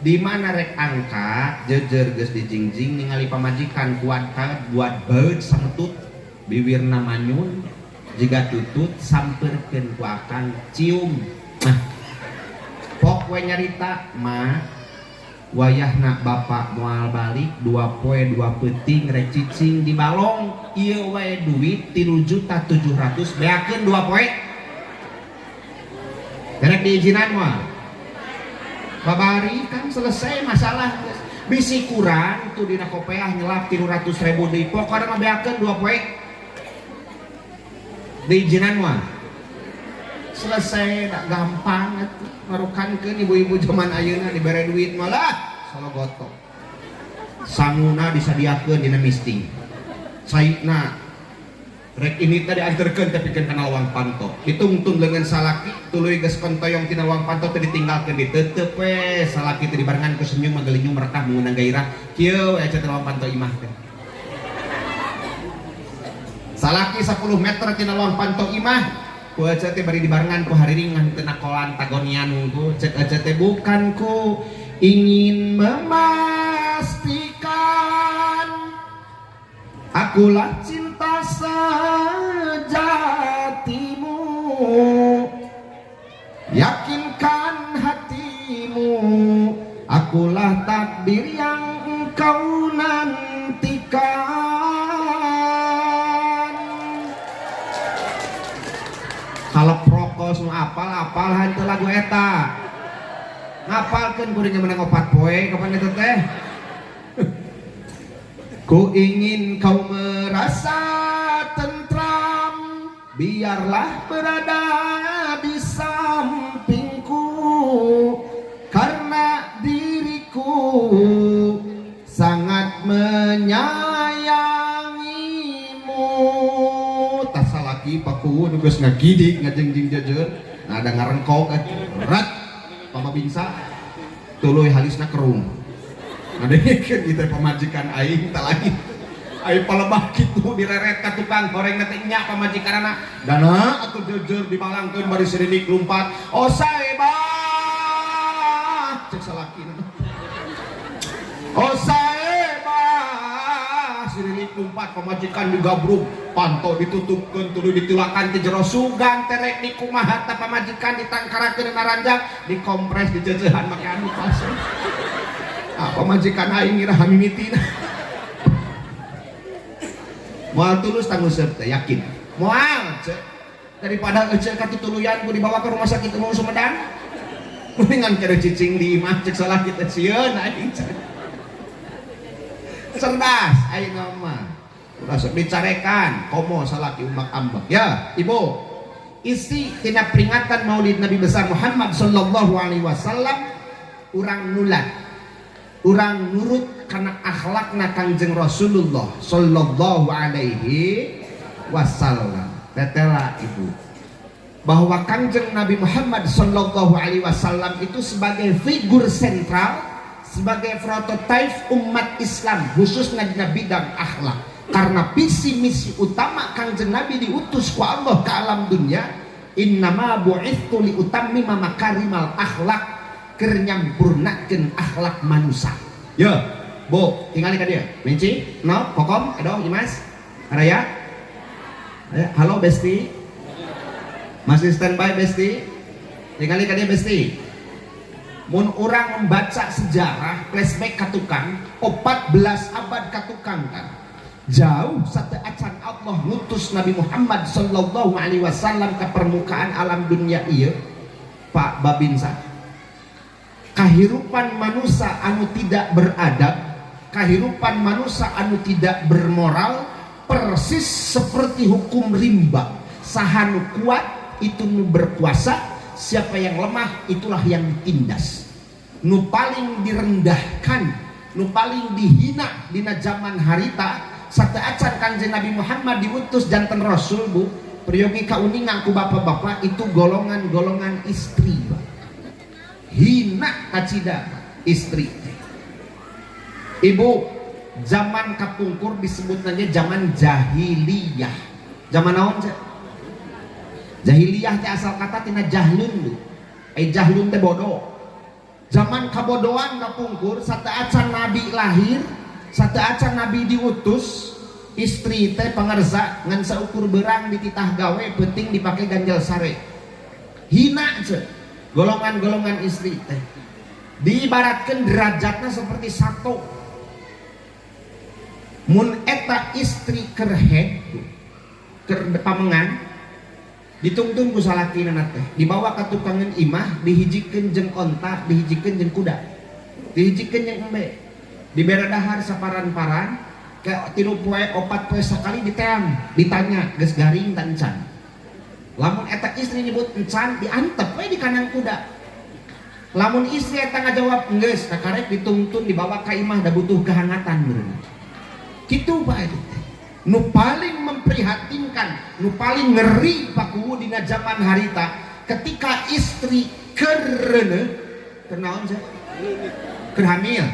di mana rek angkat jejer geus dijingjing ningali pamajikan kuat ka buat beut sametut bibirna manyun jiga tutut sampeurkeun ku akang cium mah pok we nyarita mah wayahna bapak moal balik 2 poe 2 peuting rek cicing di balong ieu wae duit 3.700.000 beakeun 2 poe rek diizinan moal babari kan selesai masalah bisi kurang tuh dina kopeah nyelap 300.000 deui pokona mah beakeun 2 poe diizinan moal selesai tak gampang atuh marukankeun ibu-ibu zaman ayeuna dibere duit malah sologoto sanguna disadiakeun dina misting saitna rek ini tadi anterkeun tapi pikeun kana lawang panto ditungtun dengan salaki tuluy geus kontoyong tina lawang panto teh ditinggalkeun ditetep we salaki teh dibarengan ku senyum magelinyum merekah mengundang gairah kieu we ece teh lawang panto imah teh salaki 10 meter tina lawang panto imah ku ece teh bari dibarengan ku hariringan teu nakolan tagonian ku cek ece teh bukan ku ingin memastikan akulah cinta sejatimu yakinkan hatimu akulah takdir yang engkau nantikan. Kalau prokos nu apal-apal henteu lagu eta ngapalkeun kuring menang 4 poe kapan eta teh. Ku ingin kau merasa tentram biarlah berada di sampingku karena diriku sangat menyayangimu. Tasalaki paku nu geus ngagidik ngajengjing jejer nah ada ngarengkok rat pamabingsa tuluy halisna kerung. Ngadengekeun ieu teh pamajikan aing tah lain. Aing palebah kitu direret ka tukang goreng teh nya pamajikanana. Dana atuh jejer dibalangkeun bari sirinik lumpat. Osaebah cek salakina. Osaebah sirinik lumpat pamajikan digabrug, panto ditutupkeun tuluy ditulakan ti jero sugan terek di kumaha ta pamajikan ditangkarakeun dina ranjang, dikompres dijejeuhan make anu pasir. Ah, pamajikan aing ngira hamimitina. Moal tulus tanguseup teh yakin. Moal cek daripada ece katutuluyan ku dibawa ke rumah sakit umum Sumedang. Mendingan kere cicing di imah cek salah kita sieun aing cek. Cerdas ayeuna mah. Ulah sok dicarekan, komo salaki umak ambek. Ya, Ibu. Isi tina peringatan Maulid Nabi besar Muhammad sallallahu alaihi wasallam, urang nulat, urang nurut karena akhlakna Kangjeng Rasulullah sallallahu alaihi wasallam. Tetela, Ibu, bahwa Kangjeng Nabi Muhammad sallallahu alaihi wasallam itu sebagai figur sentral, sebagai prototipe umat Islam khususnya di bidang akhlak, karena visi misi utama Kangjeng Nabi diutus ku Allah ke alam dunia, innama bu'ithtu li utammima makarimal akhlak, keur nyampurnakeun akhlak manusia. Ya, Bu, tinggal ka dieu. Menci, no, Kokom, Edo, Imas, Araya. Halo, Besti. Masih standby, Besti? Tinggal ka dieu, Besti. Mun urang membaca sejarah flashback katukang 14 abad katukang kan, jauh sateuacan Allah ngutus Nabi Muhammad sallallahu alaihi wasallam ke permukaan alam dunia ieu, Pak Babinsa, kahirupan manusia anu tidak beradab, kahirupan manusia anu tidak bermoral, persis seperti hukum rimba. Saha nu kuat itu nu berkuasa, siapa yang lemah itulah yang ditindas. Nu paling direndahkan, nu paling dihina dina zaman harita sateuacan Kanjeng Nabi Muhammad diutus janten rasul, Bu, peryogi kauningan ku bapak-bapak, itu golongan-golongan istri, Pak. Hina kacida istri. Ibu, zaman kapungkur disebut aja zaman jahiliyah. Zaman naon, Cek? Jahiliyah teh asal kata tina jahlun, Bu. Eh, jahlun teh bodoh. Zaman kabodohan kapungkur sateuacan Nabi lahir, sateuacan Nabi diutus, istri teh pangersa ngan saukur berang dititah gawe, penting dipakai ganjel sare. Hina, Cek. Golongan-golongan istri teh diibaratkan derajatnya seperti satu. Mun eta istri keur haid, keur pamengan, ditungtun ku salakina teh dibawa ka tukangan imah, dihijikeun jeung onta, dihijikeun jeung kuda, dihijikeun jeung embe, dibere dahar saparan-paran ke 3 poe 4 poe sakali diteang, ditanya geus garing tan encan. Lamun eta istri nyebut encan, diantep we di kandang kuda. Lamun istri eta ngajawab geus, kakarek dituntun dibawa ka imah, da butuh kehangatan meureun. Kitu, Pak. Itu nu paling memprihatinkan, nu paling ngeri, Pak Kuwu, dina zaman harita ketika istri kerene, keur naon sih, keur hamil,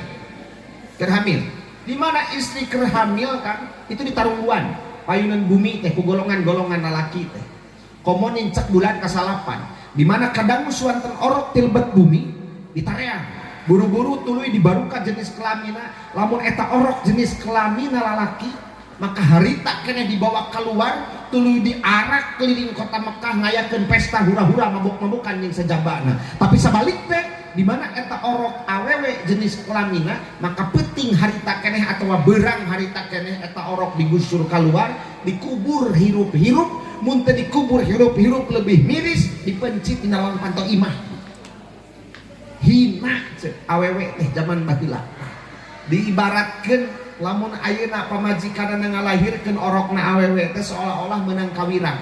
keur hamil. Di mana istri keur hamil kan itu ditarungguan payunan bumi teh ku golongan-golongan lalaki teh, komo nincak bulan kasalapan, di mana kadang suanten orok ti lebet bumi ditarean buru-buru tuluy dibaruka jenis kelamina. Lamun eta orok jenis kelamina lalaki, maka harita keneh dibawa keluar, tuluy diarak keliling kota Mekah, ngayakeun pesta hura-hura, mabuk-mabukan jeung sejabana. Tapi sebaliknya, di mana eta orok awewe jenis kelamina, maka penting harita keneh atau berang harita keneh eta orok digusur keluar, dikubur hirup-hirup. Mun teu dikubur hirup-hirup lebih miris, dipencit di dalam panto imah. Hina, cek, awewe teh zaman baheula. Diibaratkeun lamun ayeuna pamajikanna ngalahirkeun orokna awewe teh seolah-olah menang kawirang.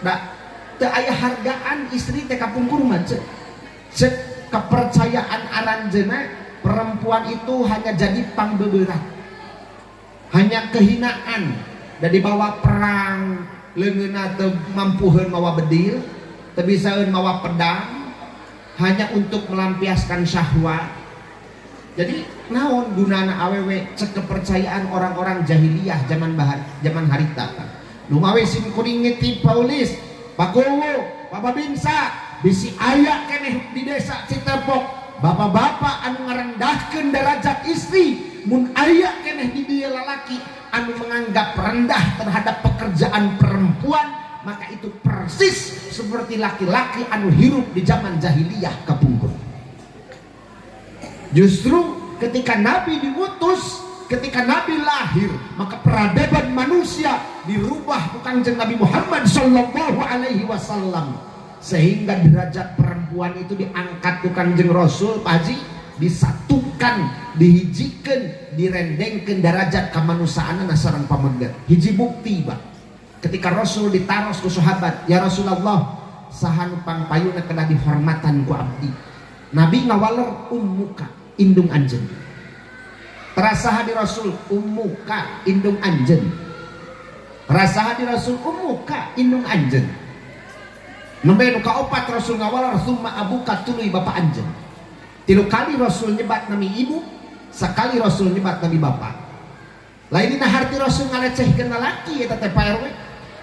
Da teu aya hargaan istri teh kapungkur mah, cek. Cek kepercayaan aranjeuna, perempuan itu hanya jadi pangbeberat, hanya kehinaan, dan dibawa perang leungeunna teu mampuheun mawa bedil, teu bisaeun mawa pedang, hanya untuk melampiaskan syahwat. Jadi naon gunana awewe cek kepercayaan orang-orang jahiliyah zaman bahar, zaman harita. Nu mawi sim kuring nitip Paulis, Pak Kuwu, Pak Babinsa, bisi aya keneh di desa Citepok bapak-bapak anu ngarendahkeun derajat istri, mun aya keneh di dieu lalaki anu menganggap rendah terhadap pekerjaan perempuan, maka itu persis seperti laki-laki anu hirup di zaman jahiliyah kapungkur. Justru ketika Nabi diutus, ketika Nabi lahir, maka peradaban manusia dirubah ku Kanjeng Nabi Muhammad sallallahu alaihi wasallam, sehingga derajat perempuan itu diangkat ku Kanjeng Rasul, Pak Haji, disatukan. Disatukan, dihijikeun, direndengkeun derajat kamanusaanana sareng pameget. Hiji bukti, Pak. Ketika Rasul ditaros ku sahabat, "Ya Rasulullah, saha nu pangpayuna kedah dihormatan ku abdi?" Nabi ngawaler, "Ummuka, indung anjeun." Terasa di Rasul, "Ummuka, indung anjeun." Terasa di Rasul, "Ummuka, indung anjeun." Nembe nu kaopat Rasul ngawaler, "Summa abuka, tuluy bapa anjeun." Tilu kali Rasul nyebat nami ibu, sekali Rasul nyebat nami bapak. Lain dina harti Rasul ngalecehkeun lalaki eta teh, Pak RW.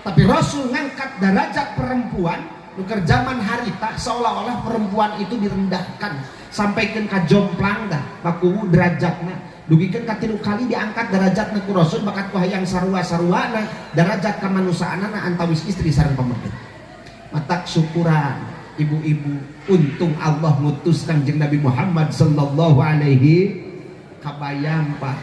Tapi Rasul ngangkat derajat perempuan nu keur zaman harita seolah-olah perempuan itu direndahkan, sampaikeun ka jomplang dah pakuwu derajatna, dugikeun ka tilu kali diangkat derajatna ku Rasul, bakat ku hayang sarua-saruana derajat kamanusaanana antawis istri sareng pameget. Matak syukuran ibu-ibu, untung Allah ngutus Kangjeng Nabi Muhammad sallallahu alaihi. Kabayang, Pak,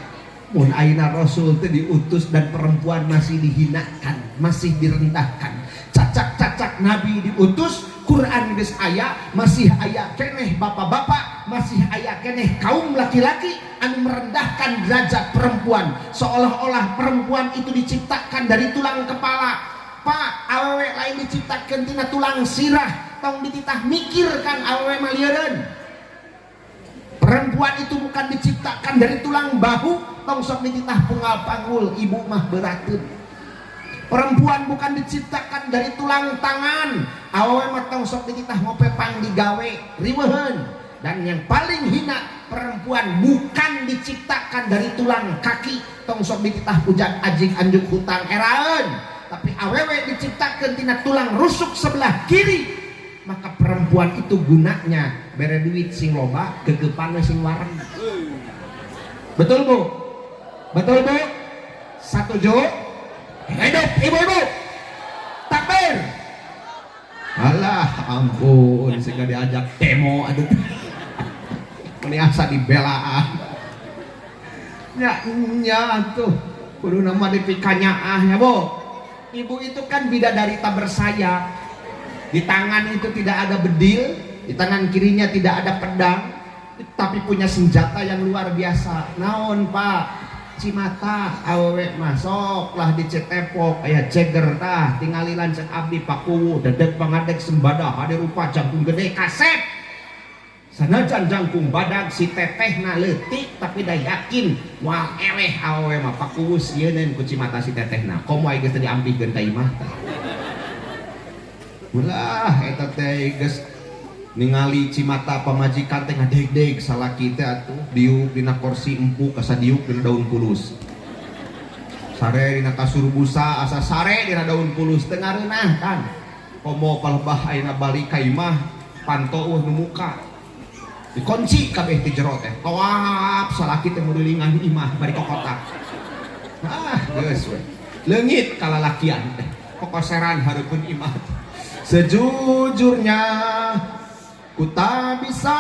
mun ayeuna Rasul teh diutus dan perempuan masih dihinakan, masih direndahkan. Cacak-cacak Nabi diutus, Quran geus aya, masih aya keneh bapak-bapak, masih aya keneh kaum laki-laki anu merendahkan derajat perempuan, seolah-olah perempuan itu diciptakan dari tulang kepala. Pak, awewe lain diciptakan tina tulang sirah, tong dititah mikirkan awewe mah lieureun. Perempuan itu bukan diciptakan dari tulang bahu, tong sok dititah punggal panggul, ibu mah berateun. Perempuan bukan diciptakan dari tulang tangan, awewe mah tong sok dititah ngope pang digawe, riweuheun. Dan yang paling hina, perempuan bukan diciptakan dari tulang kaki, tong sok dititah ujak ajik anjuk hutang, eraeun. Tapi awewe diciptakan tina tulang rusuk sebelah kiri, maka perempuan itu gunanya bere duit sing loba, gegepan sing wareng. Betul, Bu? Betul, Bu? Satuju? Hidup ibu-ibu. Takbir. Alah ampun, sehingga diajak demo, aduh. Ini asa dibelaan. Ya nya tuh, kudu nama dipikanyaah ya, Bu. Ibu itu kan bidadari tak bersayap. Di tangan itu tidak ada bedil, di tangan kirinya tidak ada pedang, tapi punya senjata yang luar biasa. Naon, Pak? Cimata. Awewe mah sok lah dicetepok aya jeger tah, tingali lanceuk abdi, Pakuwu, dedeg pangadeg sembada hade rupa jangkung gede kasep. Sanajan jangkung badag, si tetehna leutik, tapi dah yakin moal eleh awewe mah. Pakuwu sieuneun ku cimata si tetehna, komo aya geus teu diampihkeun ka imah tah. Ulah eta teh geus ningali cimata pamajikan teh ngadeg-deg salaki teh atuh, diuk dina kursi empuk asa diuk dina daun pulus, sare dina kasur busa asa sare dina daun pulus, teu ngareunah kan. Komo palebah ayeuna balik ka imah, panto eueuh nu muka, dikunci kabeh ti jero teh, toap salaki teh mulilingan imah bari kokotak. Ah, geus we leungit kalalakian teh, kokoseran hareupeun imah. Sejujurnya ku tak bisa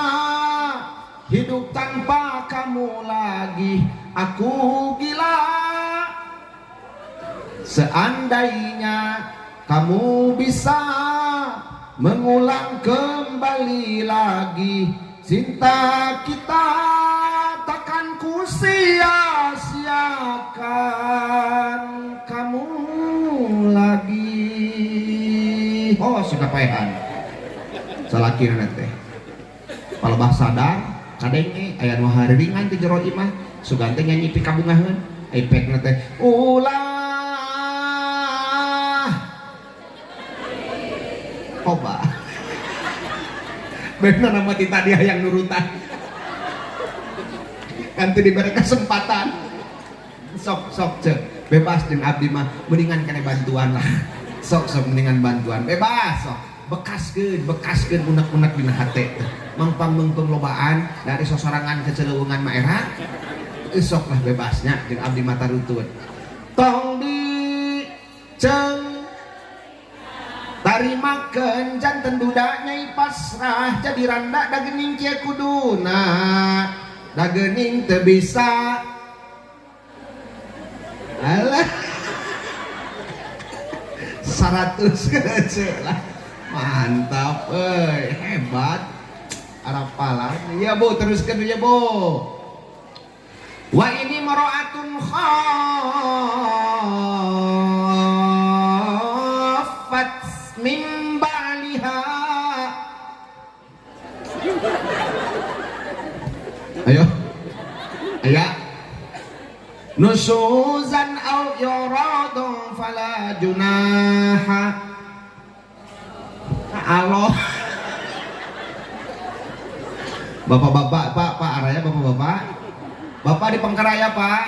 hidup tanpa kamu lagi. Aku gila. Seandainya kamu bisa mengulang kembali lagi, cinta kita takkan ku sia-siakan kamu lagi. Oh, suka paehan salaki teh. Palebah sadar kadenge aya nu hariringan ti jero imah, sugan teh nyanyi pikabungaheun ipekna teh ulah koba. Bener nama ti tadi hayang nurutan kan teu diberi kesempatan. Sok sok cek bebas jeung abdi mah, mendingan kena bantuan lah. Sok sok mendingan bantuan bebas, sok bekaskeun bekaskeun unek-unek dina hate, mangpang meungpeung lobaan dari sosorangan keceleuweungan mah era. Sok lah bebasnya jeung abdi mata rutut tong di ceng tarimakeun janten duda nyai pasrah jadi randa, da geuning kieu kuduna, da geuning teu bisa. Alah, 100 kece lah, mantap euy, hebat, arapalan ya, Bu. Teruskan ya, Bu. Wa ini mar'atun khaffat min ba'liha. Ayo. Aya. Nusuzan au yuradun fala junaha. Allah. Bapak-bapak, Pak, Pak araya bapak-bapak. Bapak di Pengkeraya, Pak.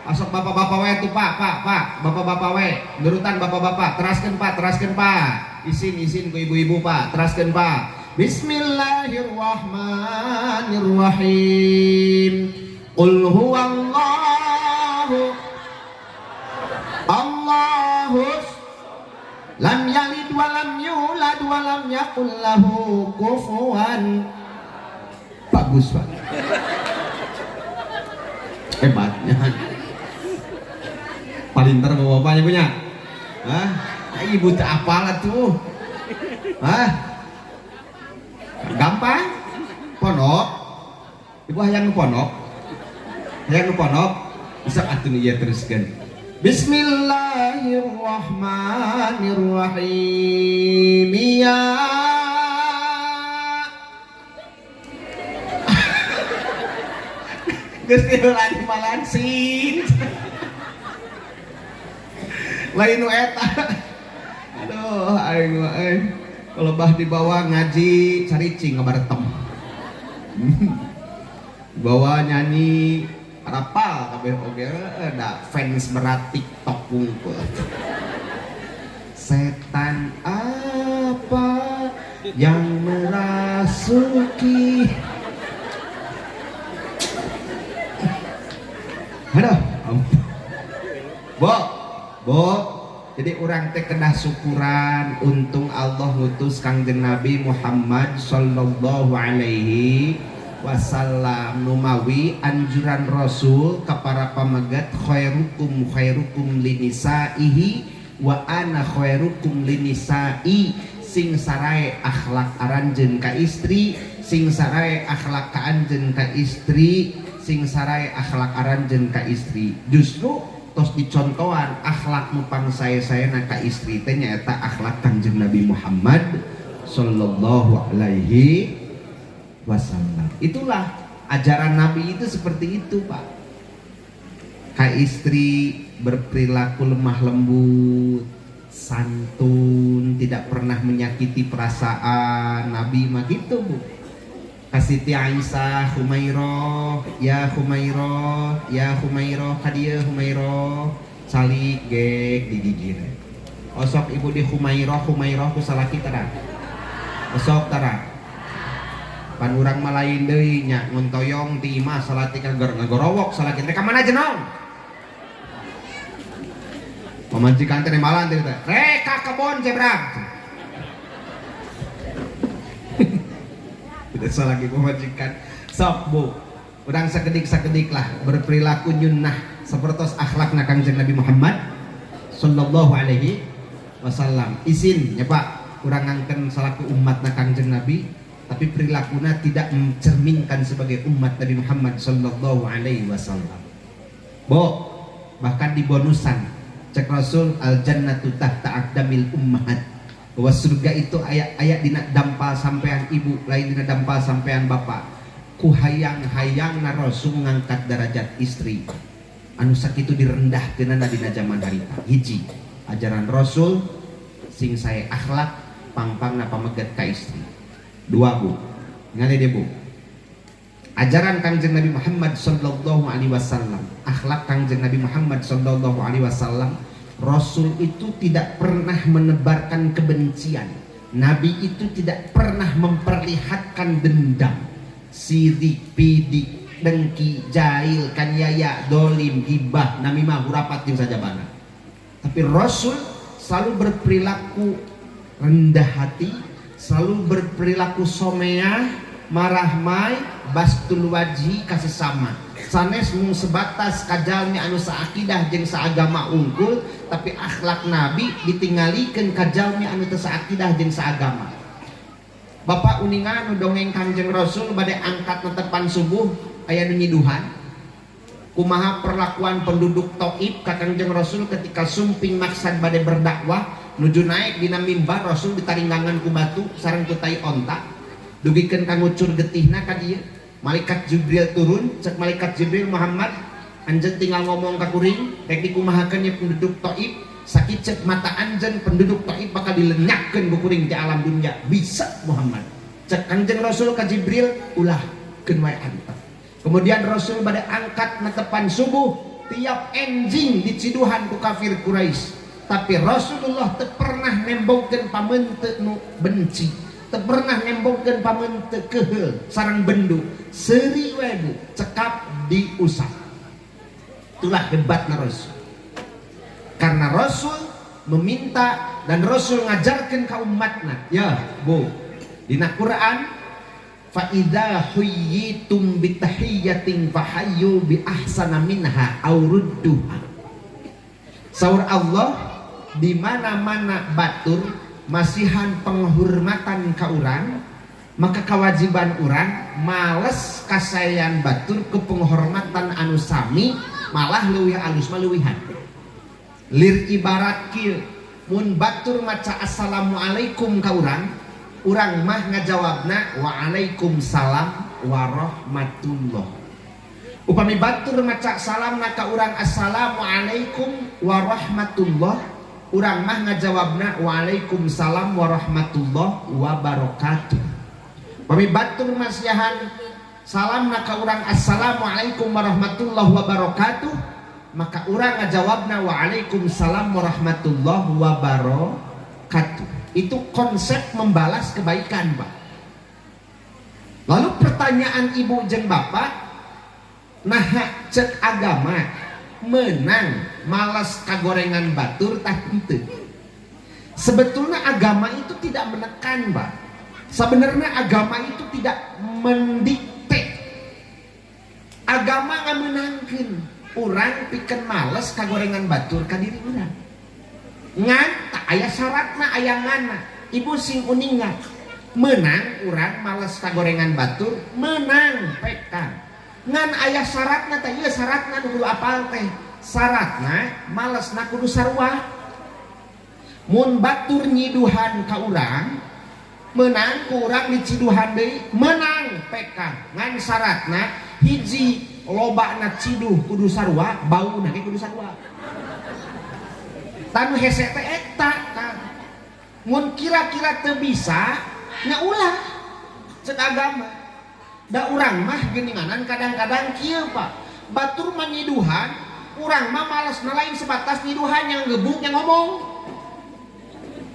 Masuk bapak-bapak we tuh, Pak, Pak, Pak. Bapak-bapak we. Nurutan bapak-bapak, teraskeun, Pak, teraskeun, Pak. Isin, isin ku ibu-ibu, Pak. Teraskeun, Pak. Bismillahirrahmanirrahim. Qul huwallahu Allahus lam yalid wa lam yulad wa lam yakul lahu kufuwan. Bagus, Pak. Hebatnya. Palinter bapak-bapaknya punya. Hah? Ibu tak apal atuh. Hah? Gampang. Pondok. Ibu hayang nu pondok. Hayang nu pondok. Bisa atuh nu ieu teruskeun. Bismillahirrahmanirrahim. Ya geus tilulan malansin. Lain nu eta. Aduh, aing mah euy. Kalau bah dibawa ngaji caricing ngabaretem. Bawa nyanyi rapal kabeh oge da fans berat TikTok wungkul. Setan apa yang merasuki? Aduh, Bo, Bo. Jadi urang teh kedah syukuran untung Allah ngutus Kangjeng Nabi Muhammad sallallahu alaihi wasallam numawi anjuran Rasul ka para pamegat khairukum khairukum linisaihi wa ana khairukum linisai, sing sarae akhlak aranjeun ka istri, sing sarae akhlak ka anjeun ka istri, sing sarae akhlak aranjeun ka istri. Justru tos dicontohan akhlak nu pangsae-saena ka istri teh nyaeta akhlak Kangjeng Nabi Muhammad sallallahu alaihi wasallam. Itulah ajaran Nabi itu seperti itu, Pak. Ka istri berperilaku lemah lembut, santun, tidak pernah menyakiti perasaan. Nabi mah gitu, Bu. Ka Siti Aisyah, Humairah, ya Humairah, ya Humairah, ka dieu Humairah, calik gek di gigir. Osok ibu di Humairah, Humairah ku salaki tara. Osok tara. Pan urang mah lain deui nya ngontoyong ti imah salaki ngagorowok salaki teh ka mana jenong? Pamajikan teh malan teh rek ka kebon jebrang. Tidak salah lagi pemajikan. Sok Bu, urang sakedik-sakedik lah berperilaku nyunnah sepertos akhlakna Kangjeng Nabi Muhammad sallallahu alaihi wasallam. Isin ya Pak, urang ngangken salaku umatna Kangjeng Nabi, tapi perilakuna tidak mencerminkan sebagai umat Nabi Muhammad sallallahu alaihi wasallam. Bo, bahkan di bonusan cek Rasul al jannatu tahta aqdamil ummahat, bahwa surga itu ayat-ayat dina dampal sampean ibu, lain dina dampal sampean bapak. Ku hayang-hayang na Rasul ngangkat derajat istri anu sakitu direndahkeunana dina zaman harita. Hiji ajaran Rasul sing sae akhlak pangpangna pamegat ka istri. Dua Bu, ngali deh Bu, ajaran Kangjeng Nabi Muhammad sallallahu alaihi wasallam, akhlak Kangjeng Nabi Muhammad sallallahu alaihi wasallam, Rasul itu tidak pernah menebarkan kebencian. Nabi itu tidak pernah memperlihatkan dendam, sirik, pidik, dengki, jahil, kaniaya, dolim, gibah, namimah, hurapat jeung sajabana. Tapi Rasul selalu berperilaku rendah hati, selalu berperilaku someah, marahmai, bastul wajhi kasih sama. Sanes mung sebatas kajalmi anu saakidah jeung saagama unggul, tapi akhlak Nabi ditinggalikeun kajalmi anu teu saakidah jeung saagama. Bapak uningan nu dongeng Kangjeng Rasul bade angkat netepan subuh aya nu nyiduhan. Kumaha perlakuan penduduk Taif ka Kangjeng Rasul ketika sumping maksad bade berdakwah, nuju naik dina mimbar, Rasul ditaringgangan ku batu sareng ku tai onta, dugikeun ka ngucur getihna ka dieu. Malaikat Jibril turun, cek malaikat Jibril, "Muhammad, anjeun tinggal ngomong ka kuring, rek dikumahakeun ye penduduk Taif? Sakicep mata anjeun, penduduk Taif bakal dilenyapkeun ku kuring di alam dunia." "Bisa, Muhammad," cek Kangjeng Rasul ka Jibril, "ulah, keun wae antep." Kemudian Rasul pada angkat netepan subuh, tiap enjing diciduhan ku kafir Quraisy, tapi Rasulullah teu pernah nembongkeun pamente nu benci, teu pernah nembongkeun pamente keheul sareng bendu. Seuri wae, Bu, cekap diusap. Itulah hebatna Rasul, karena Rasul meminta dan Rasul ngajarkan ke umatna, ya Bu, dina Quran, fa idza huyyitum bitahiyyatin fahayyu bi ahsana minha aw rudduha. Saur Allah, di mana-mana batur masihan penghormatan ka urang, maka kewajiban urang males kasayan batur ke penghormatan anu sami, malah leuwih alus mah leuwihan. Lir ibarat kieu, mun batur maca assalamualaikum ka urang, urang mah ngajawabna waalaikumsalam warahmatullah. Upami batur maca salam ka urang assalamualaikum warahmatullah, urang mah ngajawabna waalaikumsalam warahmatullah wabarakatuh. Upami batur masihan salam ka urang assalamualaikum warahmatullahi wabarakatuh, maka urang ngajawabna waalaikumsalam warahmatullahi wabarakatuh. Itu konsep membalas kebaikan, Pak. Lalu pertanyaan ibu jeng bapak, nah, cek agama menang malas kagorengan batur tah henteu? Sebetulnya agama itu tidak menekan, Pak. Sebenarnya agama itu tidak mendikte. Agama ngamenangkeun urang pikeun males kagorengan batur ka diri urang. Ngan tah aya syaratna, aya ngana. Ibu sing uninga. Menang urang males kagorengan batur, menang pekan. Ngan aya syaratna teh, ieu syaratna nu kudu apal teh. Syaratna malesna kudu sarua. Mun batur nyiduhan ka urang, menang ku urang diciduhan deui, menang pekan. Ngan syaratna hiji, lobana ciduh kudu sarua, bauna ge kudu sarua. Tah, nu hese teh eta kan. Mun kira-kira teu bisa nya ulah, cek agama. Da urang mah geuninganan kadang-kadang kieu, Pak. Batur mah nyiduhan, urang mah males lain sebatas nyiduhan, yang gebuk yang ngomong.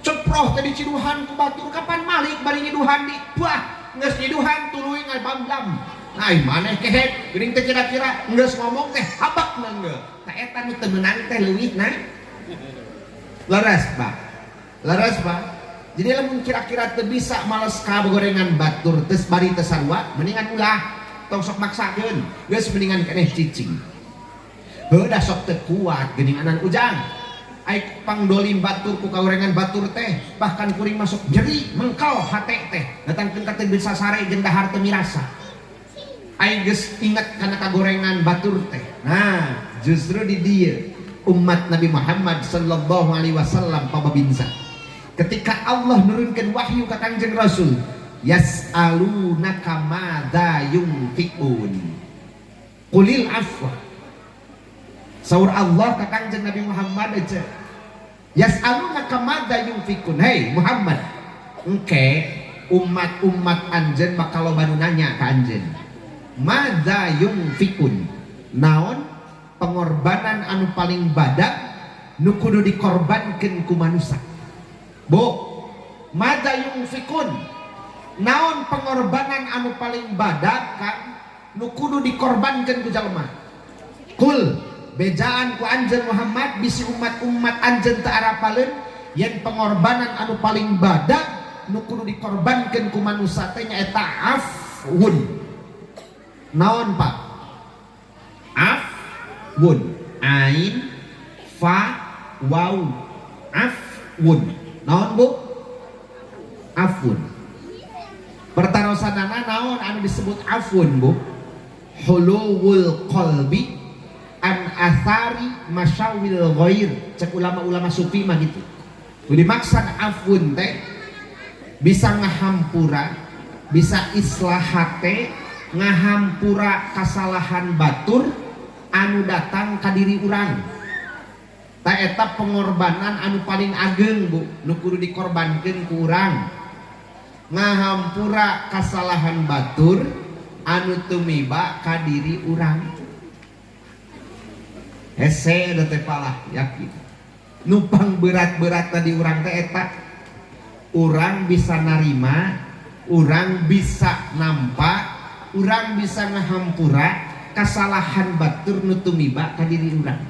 Ceproh teh diciduhan ku batur, kapan malik bari nyiduhan di wah geus nyiduhan tuluy ngabamblam. Nah, maneh kehet geuning teh kira-kira geus ngomong teh habak neunggeul. Tah, eta nu teu meunang teh leuwihna. Leres, Pak? Leres, Pak? Jadi lamun kira-kira teu bisa males ka gorengan batur tes bari teu sarua, mendingan ulah, tong sok maksakeun. Geus mendingan keneh cicing. Heuh, da sok teu kuat geuninganan, Ujang. Ai pangdolim batur ku kagorengan batur teh, bahkan kuring masuk jeri mengkal hate teh, datangkeun ka teu bisa sare jeung dahar teu mirasa. Ai geus inget kana kagorengan batur teh. Nah, justru di dieu umat Nabi Muhammad sallallahu alaihi wasallam pababinsa. Ketika Allah nurunkan wahyu ke Kangjeng Rasul, yas'alunaka madza yunfiqun. Qulil afwa. Saur Allah ka Kangjeng Nabi Muhammad aja. Yas'alunaka madza yunfiqun. Hey Muhammad, engke umat-umat anjeun bakal loba nu nanya ka anjeun. Madza yunfiqun. Naon pengorbanan anu paling badag nu kudu dikorbankeun ku manusia? Bu, madza yunfiqun. Naon pengorbanan anu paling badag kan nu kudu dikorbankeun ku jalma? Kul, bejaan ku anjeun Muhammad, bisi umat-umat anjeun teu arapaleun yen pengorbanan anu paling badag nu kudu dikorbankeun ku manusia teh nyaeta afwun. Naon, Pak? Afwun. Ain fa waw, afwun. Naon, Bu? Afwun. Pertarosanana naon anu disebut afwun, Bu? Huluwul qalbi an athari masyawil ghair, cek ulama-ulama sufi mah gitu. Nu dimaksud afun teh bisa ngahampura, bisa islah hate, ngahampura kasalahan batur anu datang ka diri urang. Ta eta pengorbanan anu paling ageng, Bu, nu kudu dikorbankeun ku urang, ngahampura kasalahan batur anu tumiba ka diri urang. Hese da teh palah, yakin numpang berat-berat tadi urang teh eta, urang bisa narima, urang bisa nampak, urang bisa ngahampura kasalahan batur nu tumiba ka diri urang.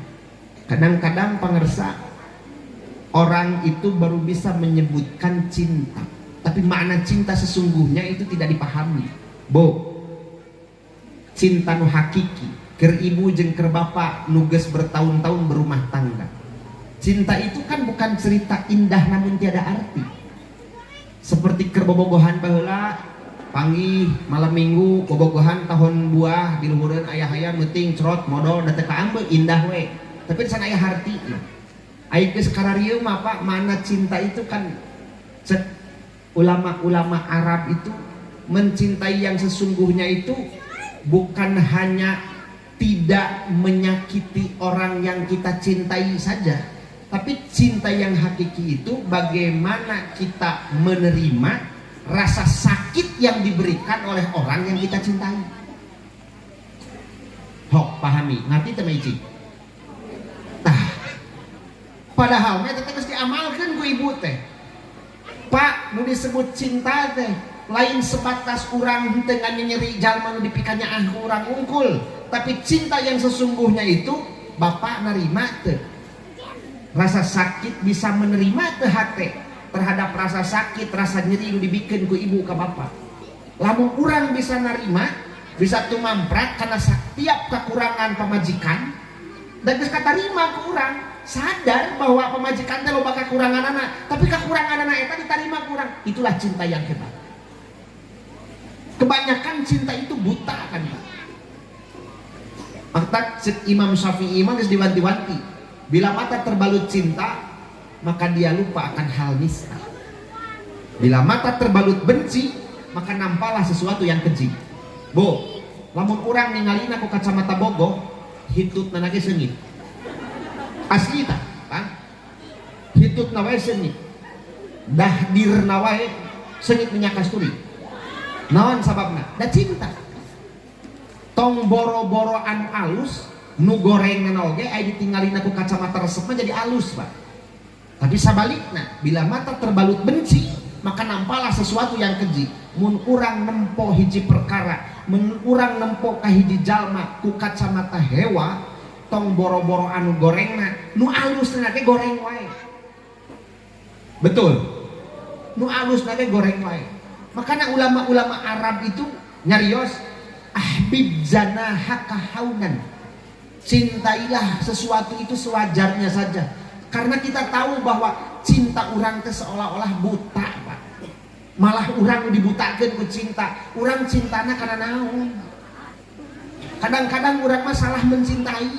Kadang-kadang pangersa, orang itu baru bisa menyebutkan cinta, tapi makna cinta sesungguhnya itu tidak dipahami. Bo, cinta nu hakiki keur ibu jeung keur bapak nu geus bertahun-tahun berumah tangga, cinta itu kan bukan cerita indah namun tiada arti. Seperti keur bobogohan baheula, panggih malam Minggu, bobogohan tahun buah di luhureun, aya-aya meuting cerot modol da teu kaambe, indah we, tapi di sana aya hartina. Aya geus kararieu mah, Pak, mana cinta itu kan cek ulama-ulama Arab itu, mencintai yang sesungguhnya itu bukan hanya tidak menyakiti orang yang kita cintai saja, tapi cinta yang hakiki itu bagaimana kita menerima rasa sakit yang diberikan oleh orang yang kita cintai. Hok pahami, ngerti teh Ici? Tah, padahal mah teh geus diamalkeun ku ibu teh. Pak, nu disebut cinta teh lain sebatas urang henteu nyeri jalma nu dipikanyaah ku urang unggul, tapi cinta yang sesungguhnya itu bapak narima teh rasa sakit, bisa menerima teh hate terhadap rasa sakit, rasa nyeri nu dibikin ku ibu ke bapak. Lamun urang bisa narima, bisa tumamprak karena setiap kekurangan pamajikan dan geus katarima ku urang, sadar bahwa pamajikan teh loba kekurangan anak, tapi kekurangan anak eta diterima ku urang, itulah cinta yang hebat. Kebanyakan cinta itu buta kan, Pak. Maka cek Imam Syafi'i mah geus diwanti-wanti, bila mata terbalut cinta maka dia lupa akan hal nista, bila mata terbalut benci maka nampalah sesuatu yang keji. Bu, lamun urang ningalina ku kacamata bogoh, hitutna ge seungit. Asli tah, Pak. Hitutna wae seungit, dahdirna wae seungit minyak kasturi. Naon sababna? Da cinta. Tong boro-boro anu alus, nu gorengna oge aya ditinggalina ku kacamata resep mah jadi alus, Pak. Tapi sabalikna, bila mata terbalut benci maka nampalah sesuatu yang keji. Mun urang nempo hiji perkara, mun urang nempo ka hiji jalma ku kacamata hewa, tong boro-boro anu gorengna, nu alusna ge goreng wae. Betul, nu alusna ge goreng wae. Makanya ulama-ulama Arab itu nyarios, ahbib janahaka haunan, cintailah sesuatu itu sewajarnya saja, karena kita tahu bahwa cinta urang teh seolah-olah buta, Pak. Malah urang dibutakeun ku cinta urang. Cintana karena naon? Kadang-kadang urang mah salah mencintai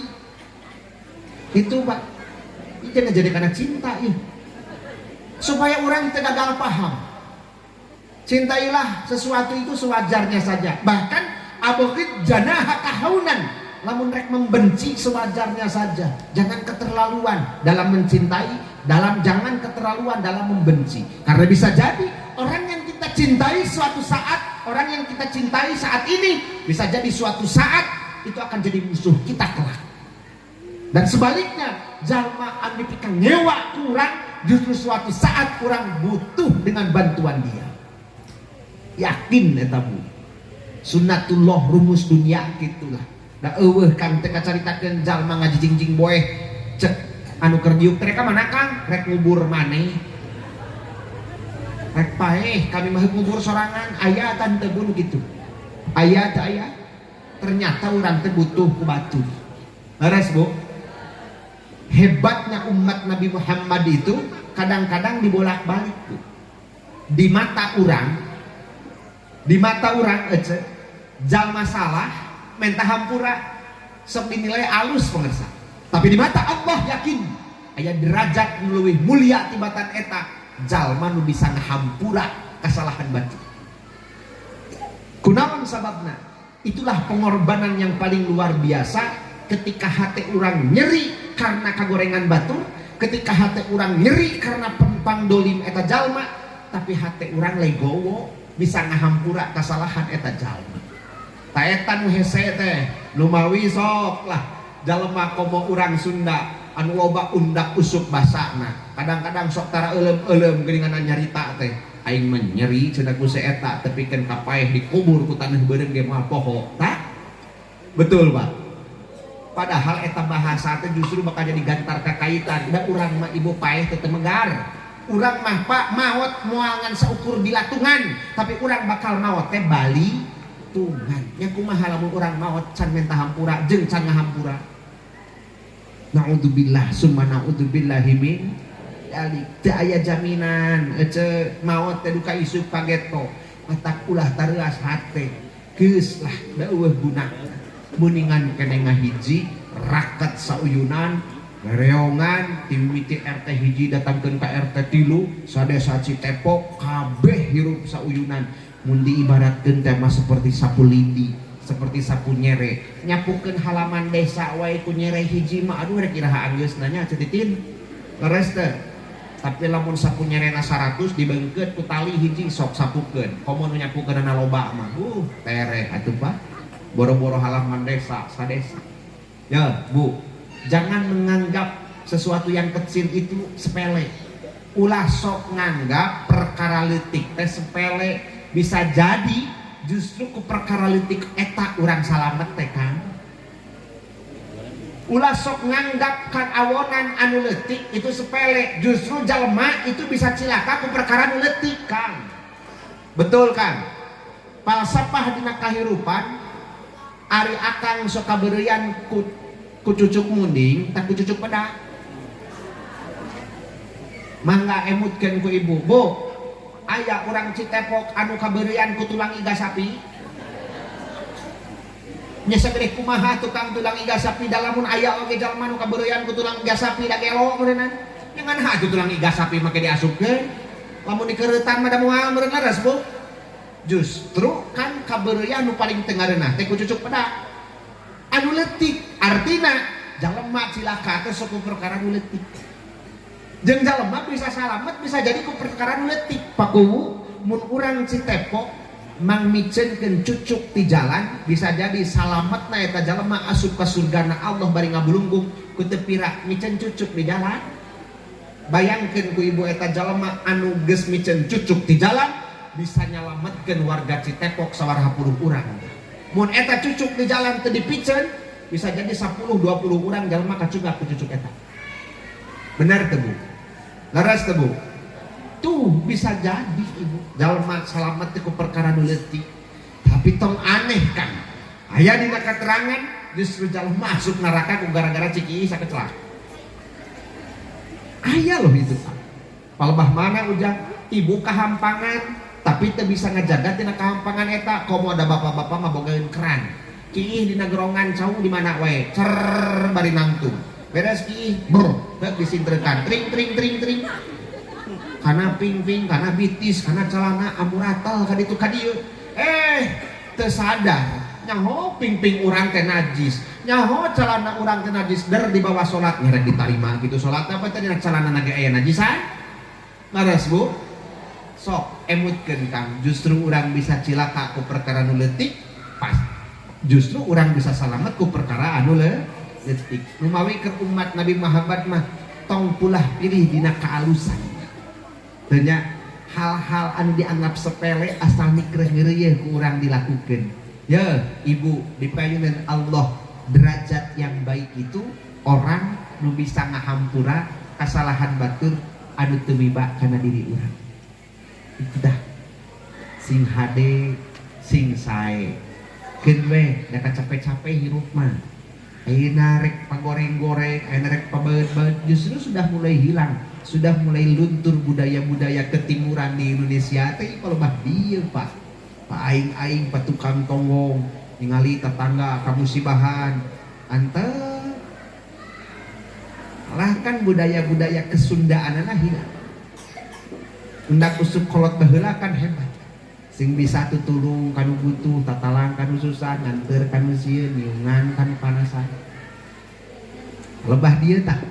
itu, Pak. Ini jangan jadi karena cinta ya, supaya orang tidak gagal paham. Cintailah sesuatu itu sewajarnya saja, bahkan abghid janahaka haunan, lamun rek membenci sewajarnya saja. Jangan keterlaluan dalam mencintai, dalam jangan keterlaluan dalam membenci, karena bisa jadi orang yang kita cintai suatu saat, orang yang kita cintai saat ini bisa jadi suatu saat itu akan jadi musuh kita kelak. Dan sebaliknya, jalma anu dipikangewa ku urang justru suatu saat urang butuh dengan bantuan dia. Yakin eta, Bu, sunnatullah, rumus dunia gitulah. Da euweuh kan teh kacaritakeun jalma ngajijingjing boeh, cek anu keur diuk teh, "Ka mana, Kang?" "Rek ngubur maneh, rek paeh, kami mah ngubur sorangan." Aya tante bunuh gitu, aya teh aya. Ternyata urang teh butuh ku batur. Leres, Bu? Hebatnya umat Nabi Muhammad itu kadang-kadang dibolak-balik tuh. Di mata urang, di mata urang ece jalma salah menta hampura. Sok dinilai alus pemirsa. Tapi di mata Allah yakin aya derajat nu leuwih mulia tibatan eta jalma nu bisa ngahampura kesalahan batur. Kunaon sababna? Itulah pengorbanan yang paling luar biasa ketika hati urang nyeri karena kagorengan batur, ketika hati urang nyeri karena pangdolim eta jalma, tapi hati urang legowo bisa ngahampura kesalahan eta jalma. Ta eta nu hese teh lumawi sok lah jalma komo urang Sunda anu loba undak usuk basana. Kadang-kadang sok tara euleum-euleum geuningan nyarita teh. Aing mah nyeri cenah ku si eta tepikeun ka paeh dikubur ku taneuh beureum ge moal poho. Tah? Betul, Pak. Padahal eta bahasa teh justru bakal jadi gantar kakaitan. Da urang mah ibu paeh teh teu megar. Urang mah Pak maot moal ngan saukur dilatungan, tapi urang bakal maot teh balitungan. Nya kumaha lamun urang maot can menta hampura jeung can ngahampura. Naudzubillah summa naudzubillahi min dzalik. Teu aya jaminan ece maot teh duka isuk pageto. Matak ulah tareuas hate. Geus lah da eueuh gunana. Meuningan kene ngahiji raket sauyunan reongan timimiti RT hiji datangkeun ka RT 3 sadesa Citepok kabeh hirup sauyunan. Mun diibaratkeun teh mah seperti sapu lidi, seperti sapu nyere. Nyapukeun halaman desa wae ku nyere hiji mah aduh rek iraha anggeusna nya Ceu Titin. Leres teh. Tapi lamun sapu nyerena 100 dibeungkeut ku tali hiji sok sapukeun. Komo nu nyapukeunana loba mah. Tereh atuh Pak. Boro-boro halaman desa, sadesa. Ya, Bu, jangan menganggap sesuatu yang kecil itu sepele. Ulah sok nganggap perkara leutik teh sepele. Bisa jadi justru ku perkara leutik eta urang salamet teh Kang. Ulah sok nganggap kan awonan anu leutik itu sepele, justru jalma itu bisa cilaka ku perkara anu leutik Kang. Betul Kang? Falsafah dina kahirupan ari akang sok kabeureuyan ku cucuk munding tak ku cucuk pedak. Mangga emutkeun ku ibu. Bu, aya urang Citepok anu kabeureuyan ku tulang iga sapi. Nya sagede kumaha tukang tulang iga sapi da lamun aya oge jalma nu kabeureuyan ku tulang iga sapi da gelo meureunnan. Nya ngan atuh tulang iga sapi make diasupkeun. Lamun dikereutan mah da moal meureun leres, Bu. Justru kan kabeureuyan nu paling teu ngareunah teh ku cucuk pedak. Anu leutik artina jalma cilaka teh sok ku perkara nu leutik. Jeung jalma bisa salamet bisa jadi ku perkara nu leutik. Pakuwu mun urang Citepok mangmiceunkeun cucuk ti jalan bisa jadi salametna eta jalma asup ka surgana Allah bari ngabulunggung ku teu pira miceun cucuk di jalan. Bayangkeun ku ibu eta jalma anu geus miceun cucuk di jalan bisa nyalametkeun warga Citepok sawaraha puluh urang. Mun eta cucuk di jalan teu dipiceun bisa jadi 10 20 urang jalma kacugak ku cucuk eta. Benar teu Bu? Leres teu Bu? Tuh bisa jadi ibu jalma salamet ku perkara nu leutik. Tapi tong aneh kan. Aya dina keterangan justru jalma masuk neraka ku gara-gara ciki sakecelak. Aya loh itu Pak. Palebah mana ujang? Ibu kahampangan tapi teu bisa ngajaga tina kahampangan eta. Komo ada bapak-bapak mah bogaeun keran. Kiih dina gerongan cau di mana wae. Cer bari nangtung. Beres kiih brr heuk disintrekan. Tring tring tring tring. Kana ping-ping, kana bitis, kana celana amuratal ka ditu ka dieu. Teu sadar. Nyaho ping-ping urang teh najis. Nyaho celana urang teh najis der di bawah salat ngerek ditarima gitu salat apa teh dina celana ge aya najisan? Leres Bu? Sok emutkeun Kang, justru urang bisa cilaka ku perkara nu leutik, pas. Justru urang bisa salamet ku perkara anu leutik. Numawi keur umat Nabi Muhammad mah tong pulah pilih dina kaalusan. Teu nya hal-hal anu dianggap sepele asal mikreuh ngeureuyeuh ku urang dilakukeun. Ya, ibu dipayunan Allah derajat yang baik itu orang nu bisa ngahampura kasalahan batur anu teu miba kana diri urang. Itu dah sing hade sing sae. Keun we da kacape-cape hirup mah. Ayeuna rek pagoreng-goreng, ayeuna rek pabeut-beut justru sudah mulai hilang, sudah mulai luntur budaya-budaya ketimuran di Indonesia teh palebah dieu Pak. Pak aing-aing patukang tonggong ningali tetangga kamusibahan Antep. Lah kan budaya-budaya kesundaanana hilang. Undak usuk kolot baheula kan hebat. Sing bisa tutulung kanu butuh, tatalang kanu susah, nganteur kanu sieun, niungan kanu panasan. Lebah dieu tah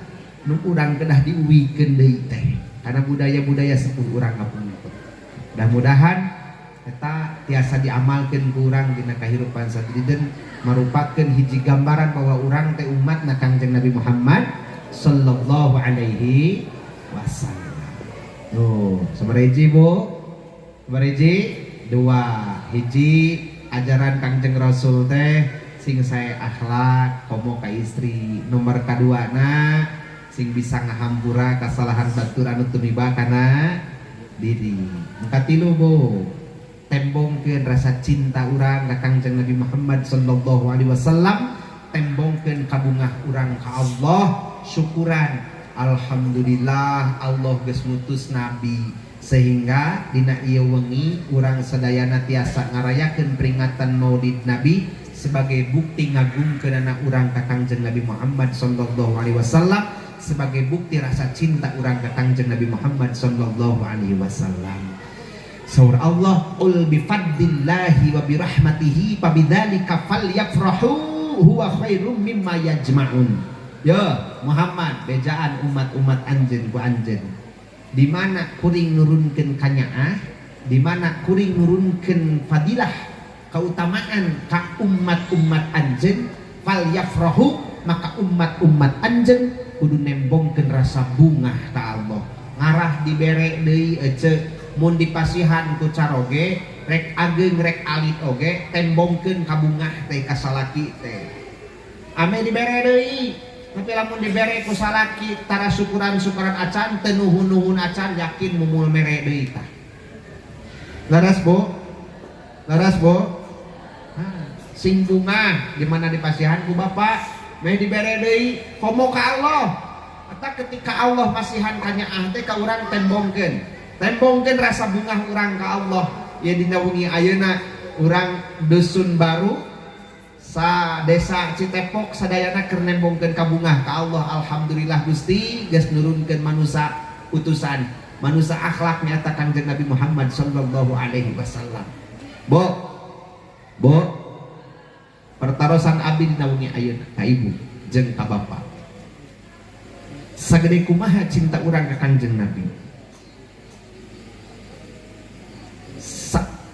nu urang kedah diuwikeun deui teh. Karena budaya-budaya sepuh urang kapungkur. Mudah-mudahan eta tiasa diamalkeun ku urang dina kahirupan sadinten, marupakeun hiji gambaran bahwa urang teh umatna Kangjeng Nabi Muhammad sallallahu alaihi wasallam. Tuh, sabaraha hiji, Bu? Sabaraha hiji? Dua. Hiji ajaran Kangjeng Rasul teh sing sae akhlak komo ka istri. Nomor kaduana sing bisa ngahampura kasalahan batur anu tumiba kana diri. Nu katilu, Bu, tembongkeun rasa cinta urang ka Kangjeng Nabi Muhammad sallallahu alaihi wasallam, tembongkeun kabungah urang ka Allah, syukuran alhamdulillah Allah geus ngutus nabi sehingga dina ieu wengi urang sadayana tiasa ngarayakeun peringatan Maulid Nabi sebagai bukti ngagungkeunana urang ka Kangjeng Nabi Muhammad sallallahu alaihi wasallam, sebagai bukti rasa cinta urang ka Kangjeng Nabi Muhammad sallallahu alaihi wasallam. Saur Allah, qul bi fadlillahi wa bi rahmatihi fabidzalika falyafrahu huwa khairum mimma yajma'un. Ya Muhammad, bejaan umat-umat anjeun ku anjeun. Di mana kuring nurunkeun kanyaah, di mana kuring nurunkeun fadilah, keutamaan ka umat-umat anjeun, falyafrahu, maka umat-umat anjeun kudu nembongkeun rasa bungah ka Allah. Ngarah dibere deui ece, mun dipasihan ku caroge, rek ageng rek alit oge, tembongkeun kabungah teh ka salaki teh. Ame dibere deui, tapi lamun dibere ku salaki tara syukuran-syukuran acan, teu nuhun-nuhun acan, yakin mumul mere deui tah. Laras, Bu? Laras, Bu? Sing bungah di mana dipasihan ku bapak, meh dibere deui komo ka Allah. Eta ketika Allah masihan kanyaah teh ka urang, tembongkeun. Tembongkeun rasa bungah urang ka Allah. Ya dina wengi ayeuna urang dusun baru sa desa Citepok sadayana keur nembongkeun kabungah ka Allah. Alhamdulillah Gusti geus nurunkeun manusa utusan, manusa akhlak nyata Kangjeng Nabi Muhammad sallallahu alaihi wasallam. Bo, Bo, pertarosan abdi dina wengi ayeuna ka ibu jeung ka bapa. Sagede kumaha cinta urang ka Kangjeng Nabi?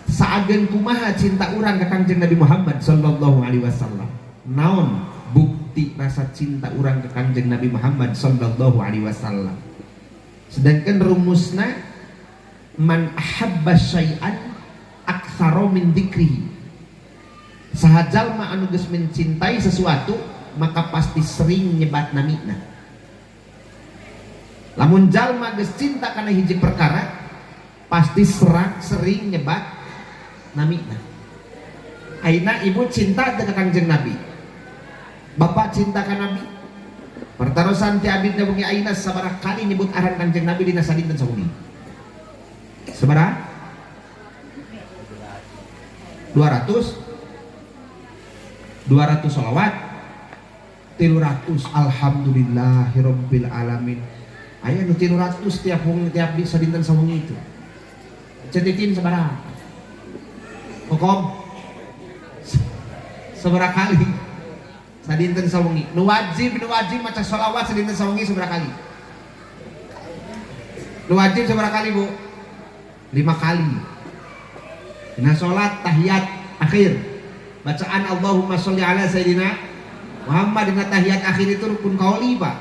Saageun kumaha cinta urang ka Kangjeng Nabi Muhammad sallallahu alaihi wasallam? Naon bukti rasa cinta urang ka Kangjeng Nabi Muhammad sallallahu alaihi wasallam? Sedangkan rumusna man ahabba syai'an aktsara min dzikrihi. Saha jalma anu geus mencintai sesuatu maka pasti sering nyebat namina. Lamun jalma geus cinta kana hiji perkara pasti sering nyebat namina. Ayeuna ibu cinta teu ka Kangjeng Nabi? Bapak cinta ka Nabi? Pertarosan ti abdi wengi ayeuna, sabaraha kali nyebut aran Kangjeng Nabi dina sadinten sawengi? Sabaraha? 200? 200 sholawat, 300, alhamdulillahirabbil alamin. Aya nu 300 tiap wengi, tiap di sadinten sawengi itu. Cetitin sabaraha? Kokom sabaraha kali sadinten sawengi? Nu wajib maca sholawat sadinten sawengi sabaraha kali? Nu wajib sabaraha kali, Bu? 5 kali. Dina sholat tahiyat akhir bacaan Allahumma sholli ala sayyidina Muhammad dina tahiyat akhir itu rukun kauli, Pak.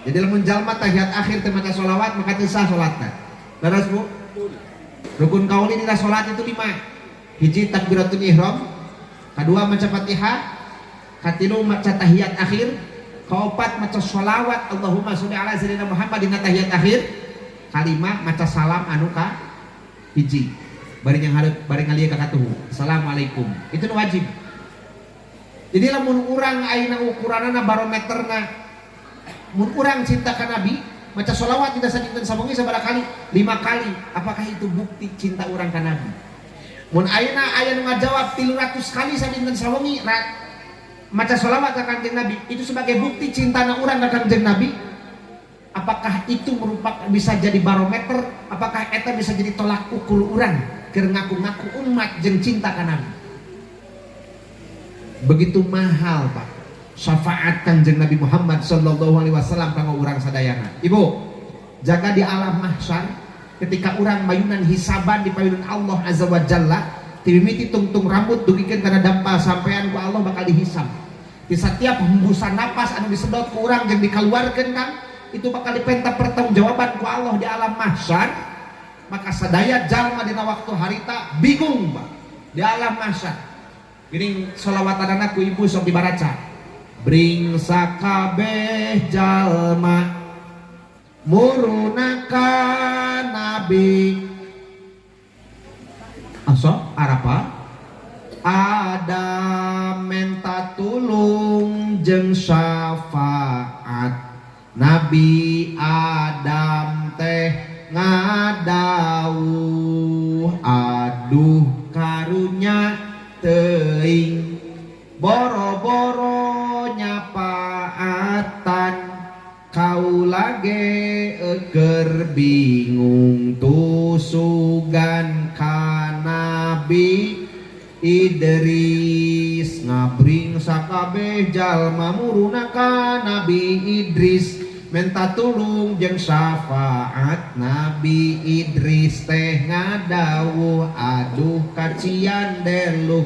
Jadi lamun jalma tahiyat akhir teu maca sholawat maka teu sah sholatna. Leres, Bu? Rukun kauli dina sholat itu 5. Hiji takbiratul ihram, kedua maca Fatihah, katilu maca tahiyat akhir, kaopat maca sholawat Allahumma sholli ala sayyidina Muhammad dina tahiyat akhir, kalima maca salam anu ka hiji. Bari yang hareup, bari ngalieu ka katuhu. Assalamualaikum. Itu nu wajib. Jadi lamun urang ayeuna ukuranana, barometerna, mun urang cinta ka Nabi maca sholawat dina sadinten sawengi sabaraha kali? 5 kali. Apakah itu bukti cinta urang ka Nabi? Mun ayeuna aya nu ngajawab 300 kali sadinten sawengi, Maca sholawat ka Kangjeng Nabi itu sebagai bukti cintana urang ka Kangjeng Nabi. Apakah itu merupakan bisa jadi barometer? Apakah eta bisa jadi tolak ukur urang keur ngaku-ngaku umat jeung cinta ka Nabi? Begitu mahal, Pak, syafaat Kangjeng Nabi Muhammad sallallahu alaihi wasallam kanggo urang sadayana. Ibu, jaga di alam mahsyar ketika urang mayunan hisaban di payunan Allah Azza wa Jalla, timimiti tungtung rambut dugikeun kana dampal sampean ku Allah bakal dihisab. Di setiap hembusan napas anu disedot ku urang jeung dikeluarkeun, Kang, itu bakal dipenta pertanggungjawaban ku Allah di alam mahsyar. Maka sadaya jalma dina waktu harita bingung, Pak, di alam mahsyar. Gini sholawatan ku ibu sok dibaraca. Bring sakabeh jalma muruna ka Nabi Aso Arapa Adam menta tulung jeung syafaat. Nabi Adam teh ngadawuh, aduh karunya teuing, boro-boro nyapaatan, kaula ge keur bingung. Tusugan ka Nabi Idris, ngabring sakabeh jalma muruna ka Nabi Idris menta tulung jeung syafaat. Nabi Idris teh ngadawuh, aduh kacian deluh,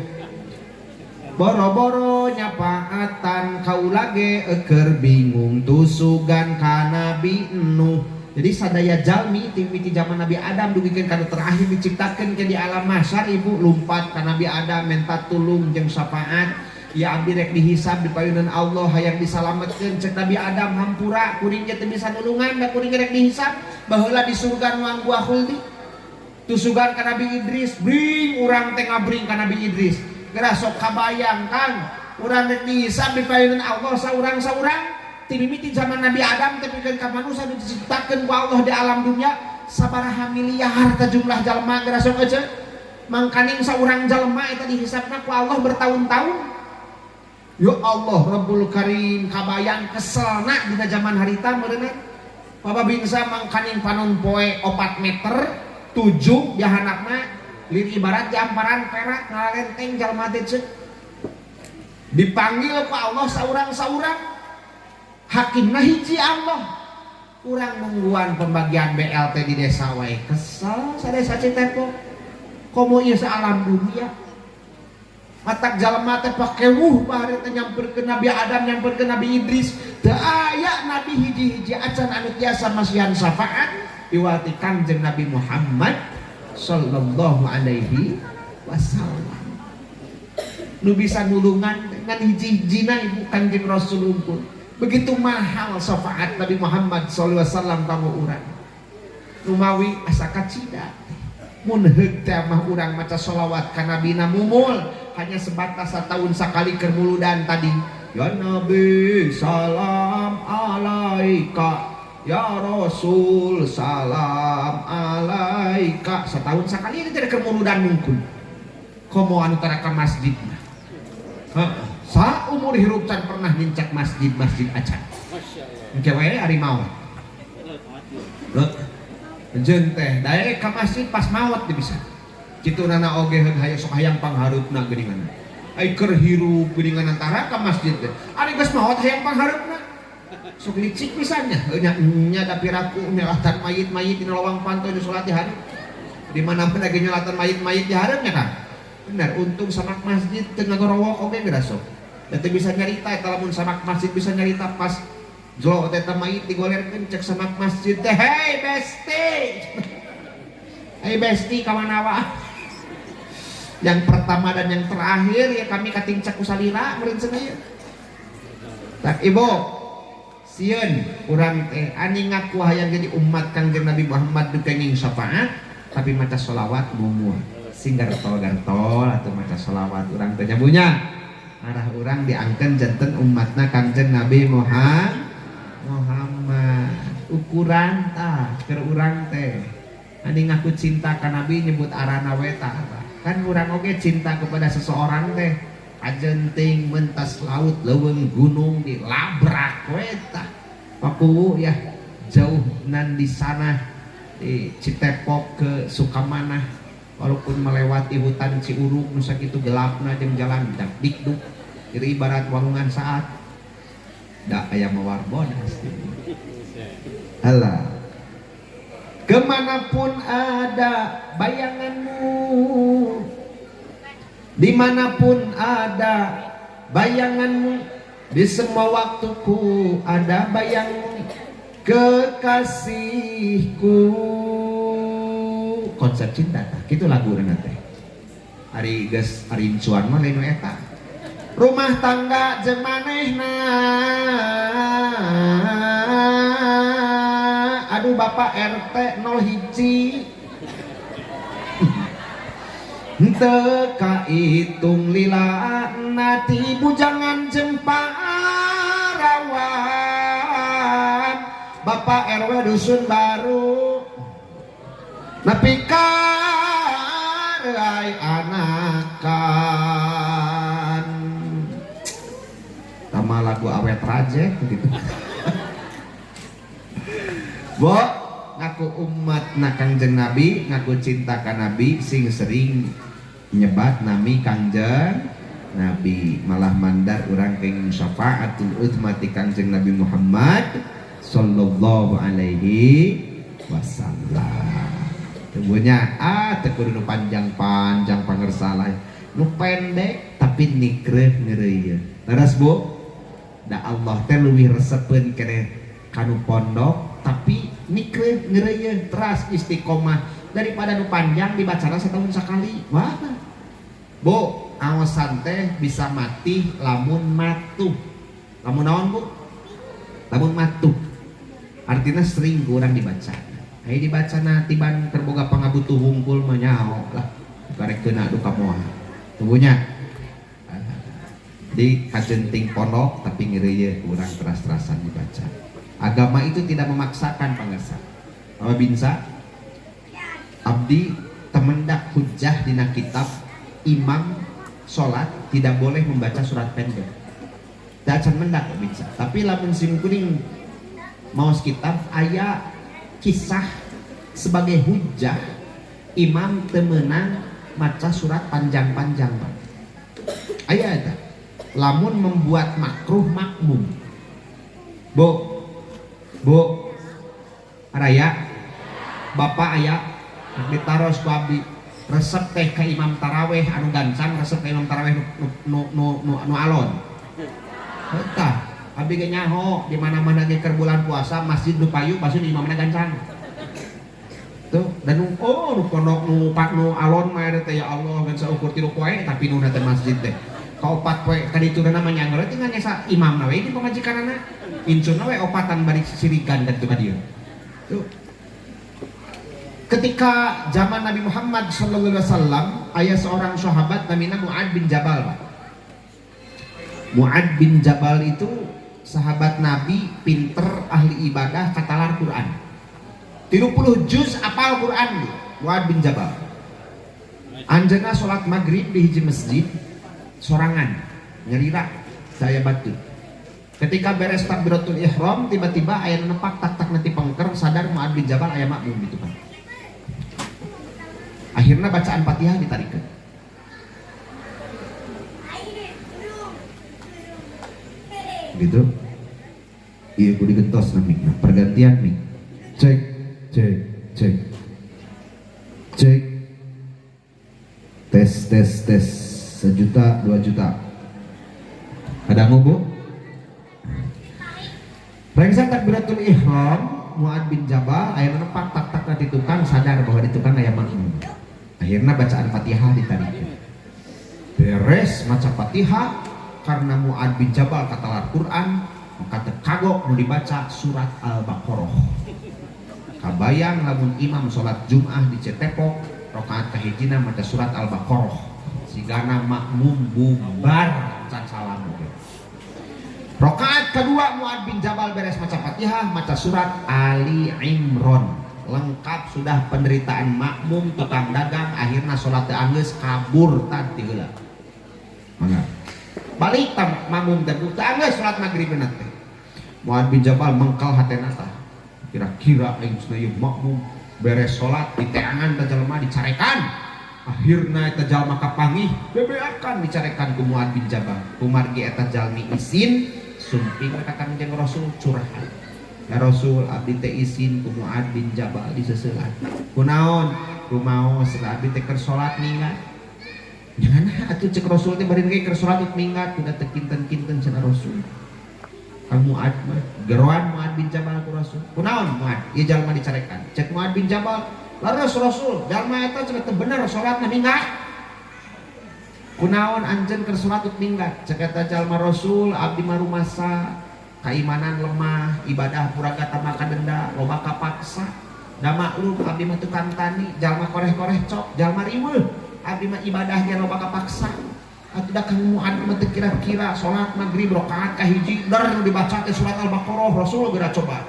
boro-boro nyapaatan, kaula ge keur bingung. Tusugan ka Nabi Nuh. Jadi sadaya jalmi ti zaman Nabi Adam dugikeun kana terakhir diciptakeun ke di alam mahsyar, ibu, lumpat ka Nabi Adam menta tulung jeung syafaat. Ya abdi rek dihisab di payunan Allah, hayang disalametkeun. Cek Nabi Adam, hampura, kuring ge teu bisa nulungan, da kuring rek dihisab baheula di surga nuang buah khuldi. Tusugan ka Nabi Idris, bring urang teh ngabring ka Nabi Idris. Geura sok kabayang, Kang, urang rek dihisab di payunan Allah saurang-saurang ti mimiti zaman Nabi Adam tepikeun ka manusia diciptakeun ku Allah di alam dunia sabaraha miliar ka jumlah jalma. Geura sok aja mangkaning saurang jalma eta dihisabna ku Allah bertahun-tahun. Ya Allah Rabbul Karim, kabayang keselna dina zaman harita meureunna. Papa bingsa mangkaning panon poe 4 meter 7 dihanapna lin ibarat jamparan perak ngalenteng jalma teh ceuk. Dipanggil ku Allah saurang-saurang, hakimna hiji Allah. Urang nungguan pembagian BLT di desa wae kesel sadesa Citepo, komo ieu alam dunia. Matak jalma teh pakewuh bahari teh nyamperkeun Nabi Adam, nyamperkeun Nabi Idris, teu aya nabi hiji-hiji acan anu tiasa masihan syafaat iwati Kangjeng Nabi Muhammad sallallahu alaihi wasallam. Nu bisa nulungan ngan hiji-hijina, ibu, Kangjeng Rasul unggul. Begitu mahal syafaat Nabi Muhammad sallallahu alaihi wasallam kanggo urang. Numawi asa kacida mun heug teh mah urang maca sholawat ka nabina mumul hanya sebatas setahun sekali keur muludan tadi. Ya Nabi salam alaika, ya Rasul salam alaika, setahun sekali ini tidak keur muludan mungkul. Komo anu tara ka masjid mah. Heeh, saumur hirup can pernah nincak masjid-masjid acan. Engke wae ari maot. Jeung teh daek ka masjid pas maot teu bisa. Kitu nana oge heug hayang sok hayang panghareupna geuningan. Ai keur hirup geuningan antara ka masjid teh. Ari geus maot hayang panghareupna. Sok licik pisannya. Heuh nya nya da piraku nyolatan mayit-mayit dina lawang panto di salat di hareup. Di mana-mana ge nyolatan mayit-mayit di hareupnya kan. Benar, untung samak masjid teu ngagorowok oge geura sok. Da teu bisa nyarita eta lamun samak masjid bisa nyarita pas jlo teh mayit digolerkeun cek samak masjid teh, "Hey besti. Hey besti ka mana wae?" Yang pertama dan yang terakhir ya kami katincak ku salira meureun cenah ieu. Tak ibu, sieun urang teh ani ngaku hayang jadi umat Kangjeng Nabi Muhammad nu kenging syafaat tapi maca sholawat mumul. Sing gartol-gartol atau maca sholawat urang teh nyabunya. Arah urang diangkeun janten umatna Kangjeng Nabi Muhammad. Ukuran tah keur urang teh. Ani ngaku cinta ka Nabi nyebut arana we tah. Kan urang oge cinta kepada seseorang teh. Kajenting mentas laut leuweung gunung dilabrak we tah. Pakuwu ya jauh nan di sana di Citepok ke Sukamanah walaupun melewati hutan Ciurug nu sakitu gelapna jeung jalan dak dikduk jadi ibarat walungan saat da aya mawar bodas. Alah, kemanapun ada bayanganmu, dimanapun ada bayanganmu, di semua waktuku ada bayangmu, kekasihku. Konsep cinta tah kitu lagu teh. Ari geus ari incuan mah lain eta. Rumah tangga jeung manehna. Aduh Bapak RT 01. Teu kaitung lila nati bujangan jeung parawan. Bapak RW dusun baru nepi ka reuai anakan. Tama lagu awet raje gitu. Bo ngaku umat na Kangjeng Nabi, ngaku cinta ka Nabi, sing sering nyebat nami Kangjeng Nabi, malah mandar urang kenging syafaatul uzma ti Kangjeng Nabi Muhammad sallallahu alaihi wasallam. Tebunya teu kudu nu panjang-panjang pangersalah, nu pendek tapi nikreuh ngeureuyeuh. Leres Bu? Da Allah teh leuwih resepeun keneh kanu pondok tapi nikreuh ngeureuyeuh teras istiqomah daripada nu panjang dibacana setahun sekali. Wah. Bu, awasan teh bisa mati lamun matuh. Lamun naon Bu? Lamun matuh. Artinya sering kurang dibaca. Ayo dibaca na tiban terboga pangabutuh hungkul mah nyaho lah. Karek kena duka moal. Tunggunya. Di kajenting pondok tapi ngeureuyeuh kurang teras-terasan dibaca. Agama itu tidak memaksakan pangersa. Apa binsa? Abdi temendak hujjah dina kitab imam sholat tidak boleh membaca surat pendek. Da can mendak bisa. Tapi lamun sim kuring maos kitab aya kisah sebagai hujjah imam temenang maca surat panjang-panjang Pak. Aya eta. Lamun membuat makruh makmum. Bu, Bu, araya, bapak aya, ditaros ku abdi resep teh ka imam taraweh anu gancang, resep ka imam taraweh nu alon. Eta, abdi ge nyaho di mana-mana ge keur bulan puasa masjid nu payu pasti imamna gancang. Tuh, dan nu oh nu pondok nu pak nu alon mah eta teh ya Allah gan saukur 3 poe tapi nu teh masjid teh. Kaopat poe tadi itu nama nyangger teh nganyesa imamna we di pamajikanana. Incuna we opatan bari sirigan dan tu ka dieu. Tuh. Ketika zaman Nabi Muhammad sallallahu alaihi wasallam aya seorang sahabat namina Mu'ad bin Jabal, Pak. Mu'ad bin Jabal itu sahabat Nabi, pinter, ahli ibadah, katalar Quran. 30 juz apal Quran Mu'ad bin Jabal. Anjeunna salat maghrib di hiji masjid sorangan, nyalira saya batu. Ketika beres takbiratul ihram tiba-tiba aya nu nepak tak-tak nanti pengker sadar Mu'ad bin Jabal aya makmum gitu kan. Akhirnya bacaan Fatihah ditarikeun. Gitu. Iya kudu digentos na mic. Nah, pergantian mic. Cek, cek, cek. Cek. Tes, tes, tes. 1 juta, 2 juta. Ada ngobo? Rengsa takbiratul ihram Mu'ad bin Jabal aya nepak tak-tak di tukang sadar bahwa di tukang aya makmum. Akhirnya bacaan Fatihah ditarik. Beres maca Fatihah karena Mu'ad bin Jabal katalar Quran maka kagok nu dibaca surat Al-Baqarah. Kabayang lamun imam salat Jumat di Cetepok rakaat kahijina maca surat Al-Baqarah sigana makmum bubar can salam oge. Rakaat kedua Mu'ad bin Jabal beres maca Fatihah maca surat Ali Imran. Lengkap sudah penderitaan makmum tukang dagang akhirnya salat teu anggeus kabur tadi heula. Mangga. Balik tam makmum teh teu anggeus salat maghrib teh. Muad bin Jabal mengkal hatena tah. Kira-kira aing cenah ieu makmum beres salat diteangan teh jelema dicarekan. Akhirna eta jalma kapanggih bebeakan dicarekan ku Muad bin Jabal. Kumargi eta jalmi isin sumping ka Kangjeng Rasul curhat. Ya Rasul abdi teh isin ku Muad bin Jabal diseseulan. Kunaon? Rumaos abdi teh keur salat minggat. Jangan atuh cek Rasul teh bari ge keur salat minggat kuda teu kinten-kinten cenah Rasul. Kang Muad mah geroan Muad bin Jabal ku Rasul. Kunaon Muad? Ieu jalma dicarekan. Cek Muad bin Jabal, leres Rasul, jalma eta cenah teu bener salatna minggat. Kunaon anjeun keur salat minggat? Cek eta jalma Rasul, abdi mah rumasa kaimanan lemah, ibadah pura kata denda, loba kapaksa. Da maklum abdi mah tukang tani, jalma koreh-koreh cok, jalma riweuh. Abdi mah ibadah ge loba kapaksa. Atuh da Kang Muad mah teu kira-kira salat maghrib rakaat kahiji der dibaca teh surat Al-Baqarah, Rasul geura coba.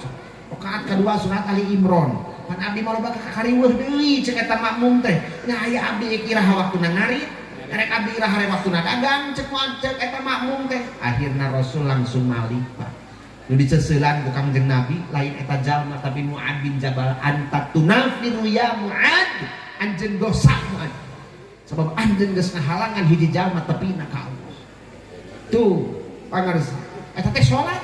Rakaat kadua surat Ali Imran. Pan abdi mah loba kakariweuh deui cek eta makmum teh. Nya aya abdi iraha waktuna ngarit, rek abdi iraha waktuna dagang cek Muad cek eta makmum teh. Akhirna Rasul langsung malik, Pak. Nu diceseulan ku Kangjeng Nabi lain eta jalma tapi Muad bin Jabal, anta tunafiru ya Muad, anjeun dosa Muad. Sebab anjeun geus ngahalangan hiji jalma tepina ka Allah. Tuh pangarsa eta teh salat.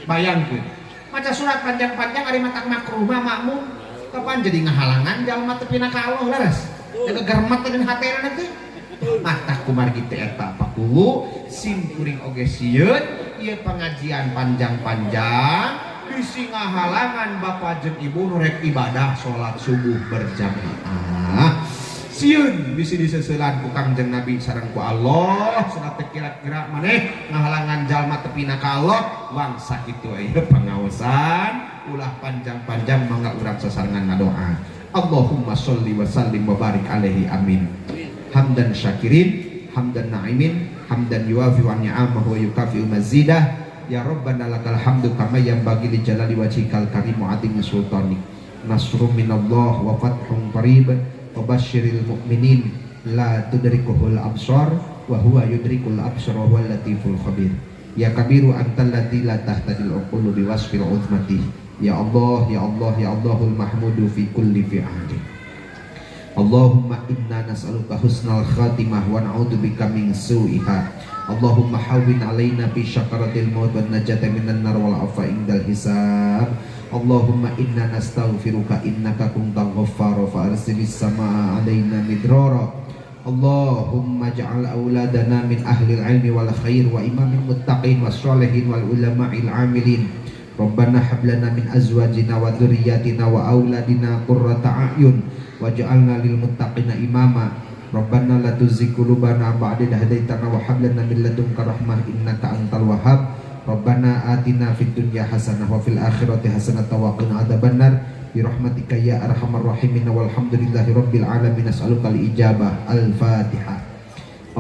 Bayangkeun maca surat panjang-panjang ari matak makruh mah makmum kapan jadi ngahalangan jalma tepina ka Allah leres. Jaga germet dengan hatena teh. Mata kumargi teh eta pakuwu sim kuring oge sieun ieu pengajian panjang-panjang bisi ngahalangan bapak jeung ibu nu rek ibadah salat subuh berjamaah. Sieun bisi diseseulan ku Kangjeng Nabi sareng ku Allah cenah teh kira-kira maneh ngahalangan jalma tepina ka Allah wang sakitu ieu pangaosan ulah panjang-panjang mangga urang sasarengan ngadoa. Allahumma sholli wa sallim wa barik alaihi amin. Hamdan syakirin, hamdan na'imin, hamdan yuafi wa ni'amahu wa yukafi'u mazidah. Ya Rabbana lakal hamdu kama yanbaghi li jalali wajhikal karim wa 'azimi sultanik. Nasrum minallah wa fathun qarib wa basyiril mu'minin la tudrikuhul absar wa huwa yudrikul absar wa huwal latiful khabir. Ya kabiru antal ladzi la tahtadil uqulu biwasfil uzmati. Ya Allah, ya Allah, ya Allahul mahmudu fi kulli fi'ali. Allahumma inna nas'aluka husnal khatimah wa na'udzubika min su'iha. Allahumma hawwin alaina fi syakaratil maut wan najata minan nar wal afa indal hisab. Allahumma inna nastaghfiruka innaka kuntal ghaffara fa arsilis samaa alaina midrara. Allahumma ij'al auladana min ahlil ilmi wal khair wa imamil muttaqin was sholihin wal ulama'il amilin. Rabbana hab lana min azwajina wa dzurriyyatina wa auladina qurrata a'yun waj'alna lil muttaqina imama. Rabbana la tuzigh qulubana ba'da idh hadaitana wa hab lana min ladunka rahmah innaka antal wahhab. Rabbana atina fid dunya hasanah wa fil akhirati hasanah wa qina adzabannar bi rahmatika ya arhamar rahimin walhamdulillahi rabbil alamin. Nas'aluka al ijabah. Al-Fatihah.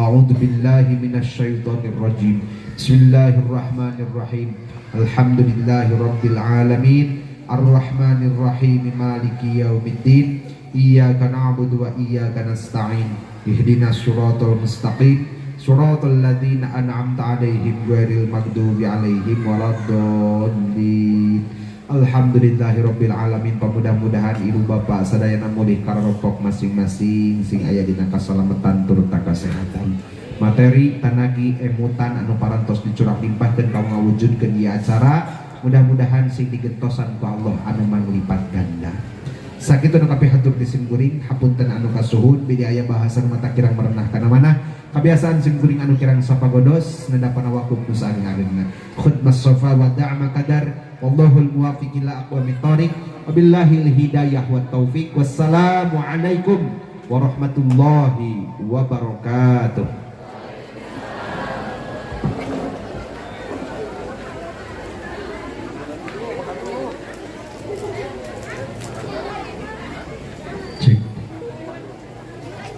A'udzu billahi minasyaitonir rajim. Bismillahirrahmanirrahim. Alhamdulillahi rabbil alamin. Arrahmanir rahim. Maliki yaumiddin. Iyyaka na'budu wa iyyaka nasta'in. Ihdinas siratal mustaqim. Siratal ladzina an'amta 'alaihim ghairil maghdubi 'alaihim waladdallin. Alhamdulillahirabbil alamin. Pamudah-mudahan ibu bapak sadayana mulih kararopok masing-masing sing aya dina kasalametan tur kasehatan. Materi tanagi emutan anu parantos dicurah limpahkeun ka ngawujudkeun ieu acara, mudah-mudahan sing digentosan ku Allah anu manglipat ganda. Sakitu nu kapihatur di simkuring, hapunten anu kasuhun bidi aya bahasan mata kirang merenah kana mana. Kabiasaan simkuring anu kirang sapagodos nedapan wakum nu saageng-agengna. Khudmas sofa wa da'ma kadar wallahul muwaffiq ila aqwamit thoriq. Wabillahil hidayah wat taufik. Wassalamualaikum warahmatullahi wabarakatuh.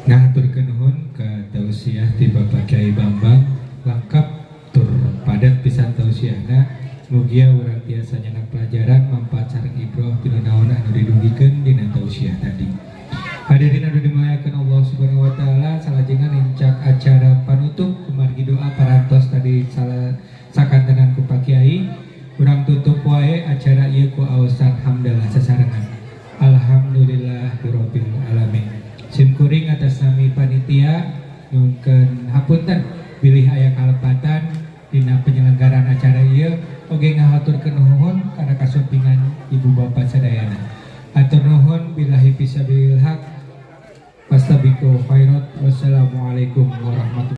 Ngahaturkeun nuhun ka tausiah ti Bapak Kiai Bambang lengkap tur padat pisan tausiahna. Mugia urang tiasa nyenak pelajaran manfaat sareng ibroh tina naon anu didugikeun dina tausiah tadi. Hadirin anu dimuliakan Allah Subhanahu wa taala, salajengna nincak acara panutup kumargi doa parantos. acara ieu ku aosan hamdalah sasarengan. Alhamdulillahirabbil alamin. Sim kuring atas nami panitia nyuhunkeun hapunten bilih aya kalepatan dina penyelenggaraan acara ieu, oge ngahaturkeun nuhun kana kasumpingan ibu bapak sadayana. Hatur nuhun, billahi fisabilil haq. Fastabiqul khairat. Wassalamualaikum warahmatullahi.